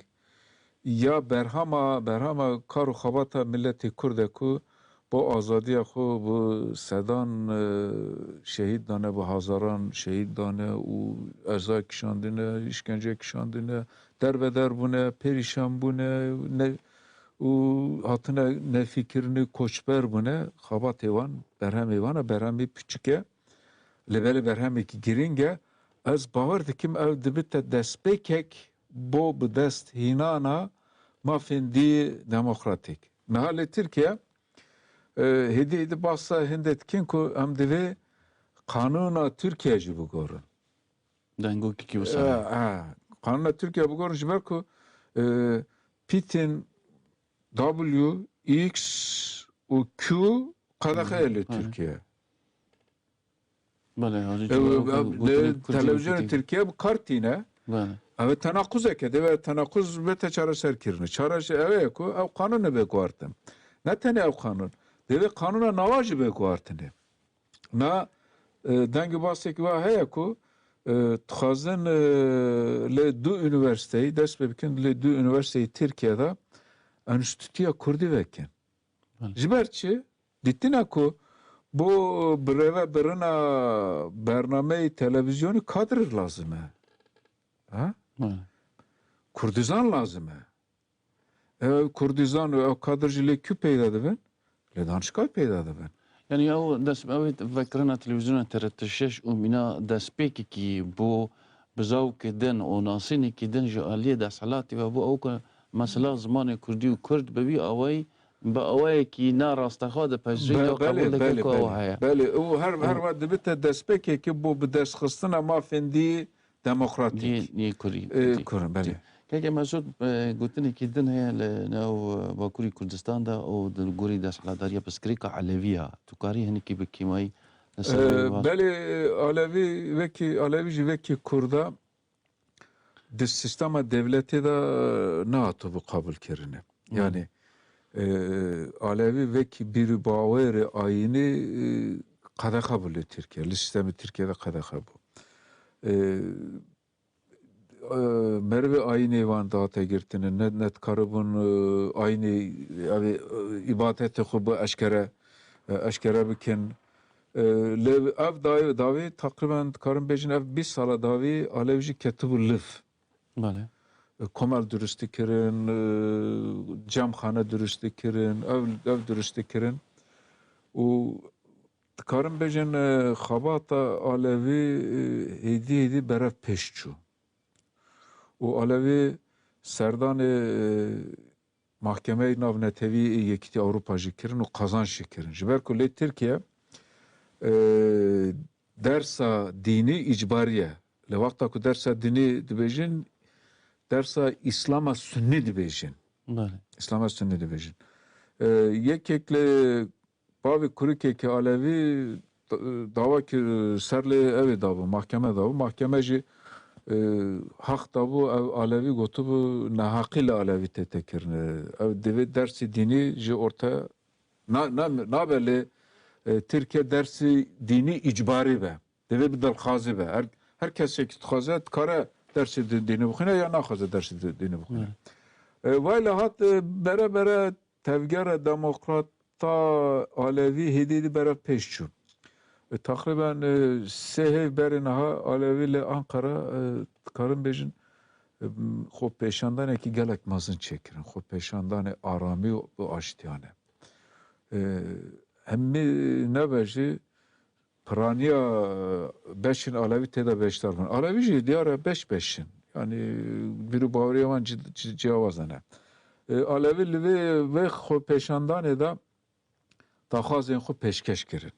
ya berhama, berhama kar û xebata miletê Kurd e ku bo azadiya xwe bi sedan, e, şehîd dane, bi hazaran şehîd dane û eza kişandine, îşkence kişandine, derbeder bûne, perîşan bûne, ne, û hatine nefîkirinê, koçber bûne. Xebatê wan, berhemê wan e, berhemê piçik e. Lê belê berhemekî girîng e. Ez bawer dikim ew dibite destpêkek bo bi dest hînana mafên dî demokratîk. Niha li Tirkiye, e, hêdî hêdî bahsa hindê dikin ku em divê qanûna Tirkiye jî bigorin. Dengokekî wisa E, heye. e, qanûna Tirkiye bigorin ji ber ku, e, pîtên W, X û Q qedexe ye li Hı hı. Tirkiye. Belê, hacî E, çawa e, ku e, gotinê Kurdî televîzyonê wekî Tirkiye bi kar tîne. Belê. Ev tenaquzeke, divê tenaquz bête çareserkirinê. Çareser ew ye ku ew qanûn bê guhartin. Ne tenê ew qanûn. Divê qanûna nawa jî bê guhartinê. Na, e, dengê basekî wa heye ku, e, dixwazin, e, lê du unîversîteyî, dest pê bikin, lê du unîversîteyî Tirkiye de enstîtuya Kurdî vekin. Belê. Ji ber çi? Dîtine ku bo birêve birina bernameyê televîzyonî kadir lazim e. Ha? Belê. Kurdizan lazim e. Ew kurdizan û ew kadir jî lê kû peyda dibin? Lê danişgahê peyda dibin. Yani ew dest, ew vekirina televîzyona T R T şeş û mîna destpêkekî bo bizawkê din û nasînekî din ji aliyê desthilatî ve bû ew ku mesela zimanê kurdî û kurd bi vî awayî, bi awayekî ne rastexwe di peyvê Be-, de qebûl belê, dike belê, ku ew belê, heye. Belê. Û her, her Û wa dibite destpêkekî bo bi destxistina mafên dî demokratîk. Yê, yê kurî, Ê, dî, kurî, belê. Dî. Keke Mesûd, e, gotinekî din heye li nav, e, Bakurî Kurdistan de û di gorî desthilatdariya pirsgirêka Elewî ya. Tu karî hinekî bi kêmayî li ser Ee, vê va- belê, e, Alevî wekî, Alevî jî wekî Kurda di sîstema dewletê de, e, nehatibû qebûlkirinê. Hı. Yani, e, Alevî wekî bîr û bawerê ayînî, e, qedexe bû li Tirkiye, li sîstemê Tirkiye de qedexe bû. E, e, merivê ayînê wan dihate girtine, ne, ne dikaribûn, e, ayînê, ev ê, e, îbadetê xwe bi eşkere, e, eşkere bikin. E, lê ev dayê, dawî teqrîben dikarin bêjin, ev bîst sala dawî Alevî jî ketibû liv. Belê. E, komel durust dikirin, e, cemxane durust dikirin, ev, ev durust dikirin. Û dikarin bêjin, e, xebata Alevî, e, hêdî hêdî berev pêş çû. Û Alevî serdanê, e, Mahkemeyê Navnetewî ê Yekîtiya Ewropa jî kirin û qazanc jî kirin. Ji ber ku lê Tirkiye, e, dersa dînî îcbarî ye. Li wexta ku dersa dînî dibêjin, dersa Îslama Sunnî dibêjin. Belê. Îslama Sunnî dibêjin. E, yekek li bavê kurikekî Alevî d-, dawa kir, ser lê ew ê dabû, mahkeme dabû. Mahkeme jî, e, heq dabû, ew Alevî gotibû, neheqî li Alevî tête kirine. Ew divê dersê dînî ji orte na-, na-, nabe lê, e, Tirkiye dersê dînî îcbarî be. Divê bi dilxwazî be. Her, her kesekî dixwaze, dikare dersê di-, dînî bixwîne ya naxwaze dersê di-, dînî bixwîne. Evet. E, wayla hat, e, bere bere tevgera demokrata Alevî hêdî hêdî berev pêş çû. E, teqrîben, e, sê heyv berê niha Alevî li Ankara, e, dikarin bêjin, e, xwe pêşandanekî gelek mezin çêkirin. Xwe pêşandanê aramî û, û aştiyane. E, hemî nebe jî piraniya beşên Alevî tê de beşdar bûn. Alevî jî diyar e beş beş in. Yani bîr û baweriyê wan cid-, cid-, ciyawaz hene. E, Alevî li vê, vê xwepêşandanê de daxwazên xwe pêşkeş kirin.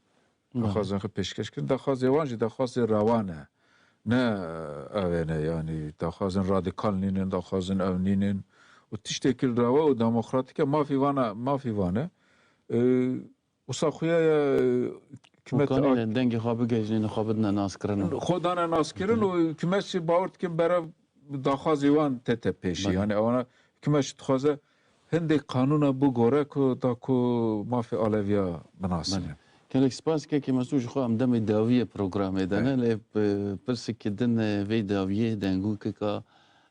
Belê. Daxwazên xwe pêşkeş kirin. Daxwazê wan jî daxwazê rewa ne. Ne ev e ne, yani daxwazên radîkal nînin, daxwazên ew nînin. Û tiştekî li rewa û demokratîk e, mafî wan e, mafî wan e. E, Wisa xuya ye, e, hikûmet Hûkanê ak- dengê xwe bigihîjînin, xwe bidine naskirin. Xwe dane naskirin û hikûmet jî bawer dikin berev daxwazê wan tête pêşî. Belê. Yani ewana hikûmet jî dixwaze hindê qanûna bigore ku da ku mafê Aleviya binasîne. Belê. Gelek spas, kekê Mesûd, ji xwe em demê dawiyê programê de ne, Belê. lê, e, pirsekî din, e, vê dawiyê dengokeka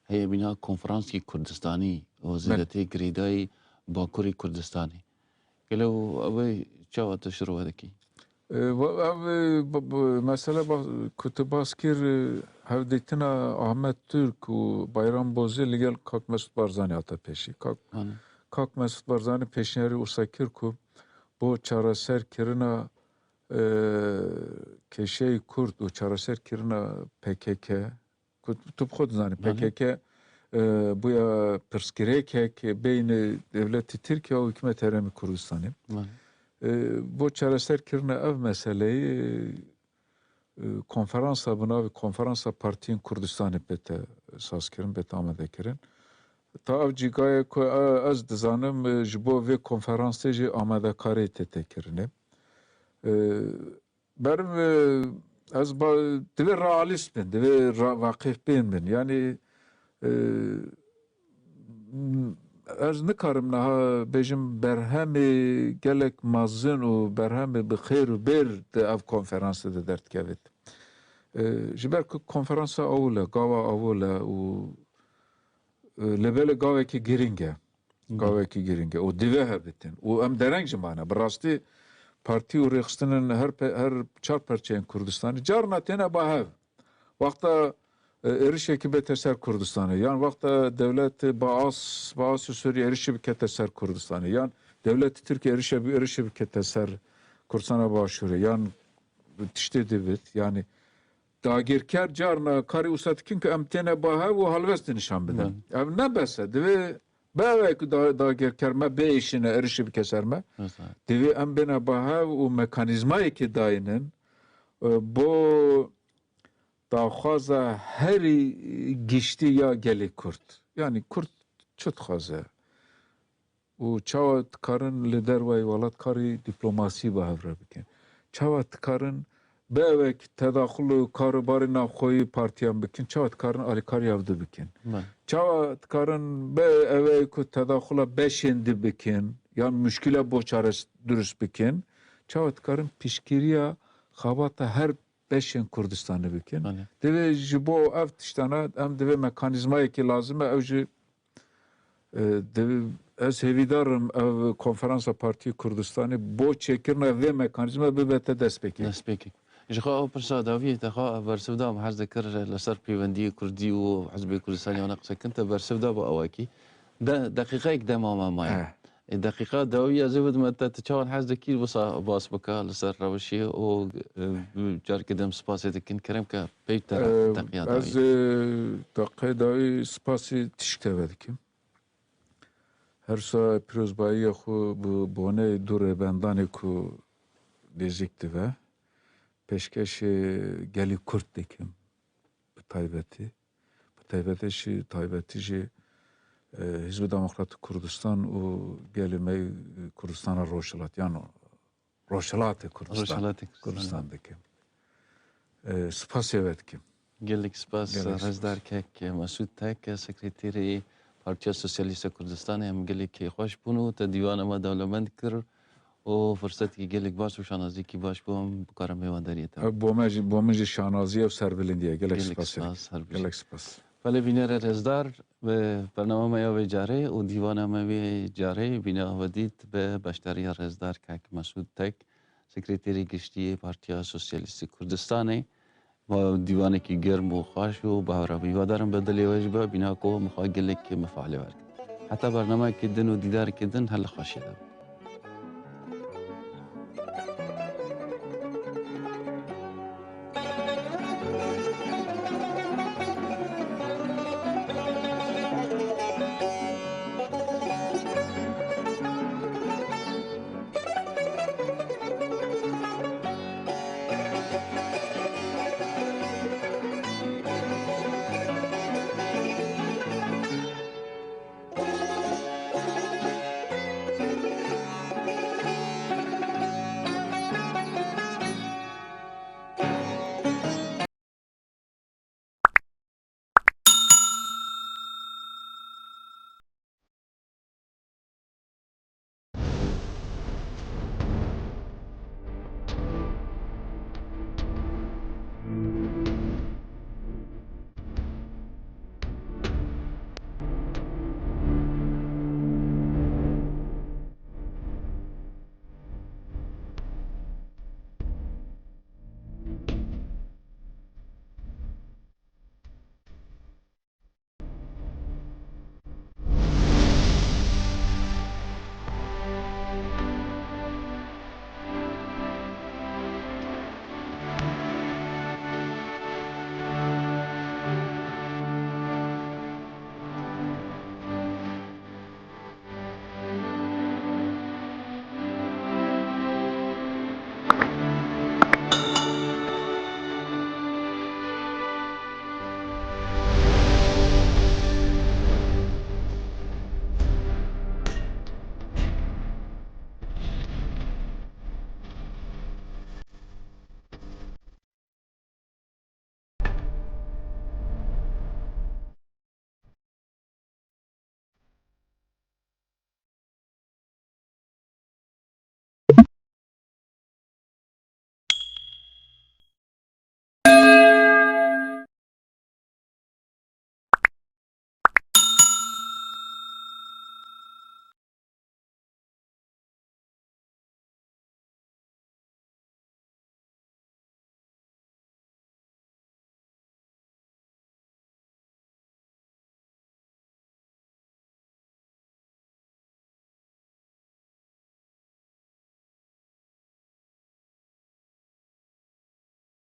heye mîna konferansî Kurdistanî û Belê. zêdetê girêdayî Bakurê Kurdistanê. Gelo ew ê çawa tu şirove dikî? E, va- ev, e, b- b- mesele ba- ku tu bas kir, e, hevdîtina Ahmet Türk û Bayram Bozê li gel Kak Mesut Barzanî hate pêşî. Kak, Anî. Kak Mesut Barzanî pêşniyarî wisa kir ku bo çareserkirina, e, kêşeyê Kurd û çareserkirina P K K, ku tu bi xwe dizanî, Belê. P K K, e, bûya pirsgirêkek beynê dewletê Tirkiye û hikûmetê Herêmê Kurdistanê. Belê. E, bo çareserkirina ev meseleyê, e, konferansa bi navê Konferansa Partiyên Kurdistanê bête sazkirin, bête amadekirin. Ta ev cîgayê ku, e, ez dizanim, e, ji bo vê konferansê jî amadekarê tête kirinê. E, Berim, e, ez ba, divê realîst bin, divê ra, veqîf bin bin. Yanî, e, m- ez nikarim niha bêjim berhemê gelek mezin û berhemê bi xêr û bêr di ev konferansê de derdikevit. E, ji ber ku konferansa awil e, gava awil e û, e, lê belê gavekî girîng e. Gavekî girîng e û divê hebitin. Û em dereng jî mane. Bi rastî partî û rêxistinên her pe- her çar perçeyên Kurdistanê carna têne ba hev. Wexta, e, êrişekî bête ser Kurdistanê, yan wexta dewlet Baas, Baasê Sûriyê êrişî bikete ser Kurdistanê, yan dewletê Tirkiye êrişe bi- êrişî bikete ser Kurdistana Başûrê, yan tiştê divit, yanî dagirker carna karê wisa dikin ku em têne ba hev û helwestê nîşan bidin. Belê. Ev ne bes e. Divê bi ew ku da, dagirker me biêşîne, êrişî bike ser me. Mesela. Divê em bêne ba hev û mekanîzmayekê dayînin, e, bo daxwaza herî giştî ya gelê Kurd. Yanî Kurd çi dixwaze? Û çawa dikarin li dervayî welat karî dîplomasî bi hev re bikin? Çawa dikarin bi ewek tedaxul û karûbarê navxweyî partiyan bikin? Çawa dikarin alîkarî hevdu bikin? Me. Çawa dikarin bi ewek ku tedaxula beşên di bikin, yan muşkîla bo çare durust bikin? Çawa dikarin piştgiriya xebata her beşên Kurdistanê bikin? Belê. Divê ji bo ev tiştana em divê mekanîzmayekî lazim e, ew jî E, di, ez hêvîdar im ev konferansa Partiyê Kurdistanê bo çêkirina vê mekanîzma bibete destpêkê. Destpêkê. Ji xwe ew pirsa dawiyê te xwe bersiv da, min hez dikir li ser pêwendiyê Kurdî û Hizbê Kurdistanê wana qise kin, te bersiv da bi awakî. De, deqîqeyek dema me maye. Eh. Ê, deqîqa dawî ez ê bidime te, tu çawan hez dikî wisa bas bike li ser rewişê û, e, careke din spasê dikin. Kerem ke peyv te re Em, teqiya dawî. Ez, e, deqê dawî spasî tişkeve dikim. Her wisa pîrozbayiya xwe bi boneyê du rêbendanê ku nêzîk dibe, pêşkêşê gelî Kurd dikim bi taybetî. Bi taybetî jî, taybetî jî, e, Hizbê Demokratîk Kurdistan û gelê me yê Kurdistana Rojhilat, yan Rojhilatê Kurdistan, Rojhilatê Kurdistan. Kurdistan dikim. E, spasê we dikim. Gelek spas, Gelek spas. Rêzdar kek Mesûd Tek, sekreterê Partiya Sosyalîst a Kurdistanê, em gelek kêfxweş bûn û te dîwana me dewlemend kir û firsetekî gelek baş û şanaziyekî baş bû, em bikarin mêwandariyê te. Ev bo me jî, bo min jî şanazî ye û serbilindî ye. Gelek Gelek spas, spas, her bijî. Gelek spas. Belê bînerê rêzdar, bi bernama me ya vê carê û dîwana me vê carê bîna we dît bi beşdariya rêzdar kek Mesûd Tek, sekreterê giştî yê Partiya Sosyalîst a Kurdistanê. Ma dîwanekî germ û xweş û bi hev re bû. Hîvadarim bi dilê we jî be, bîna ku min xwe gelek mifalê wergirt. Heta bernameyekê din û dîdarekê din, her li xweşiyê de bin.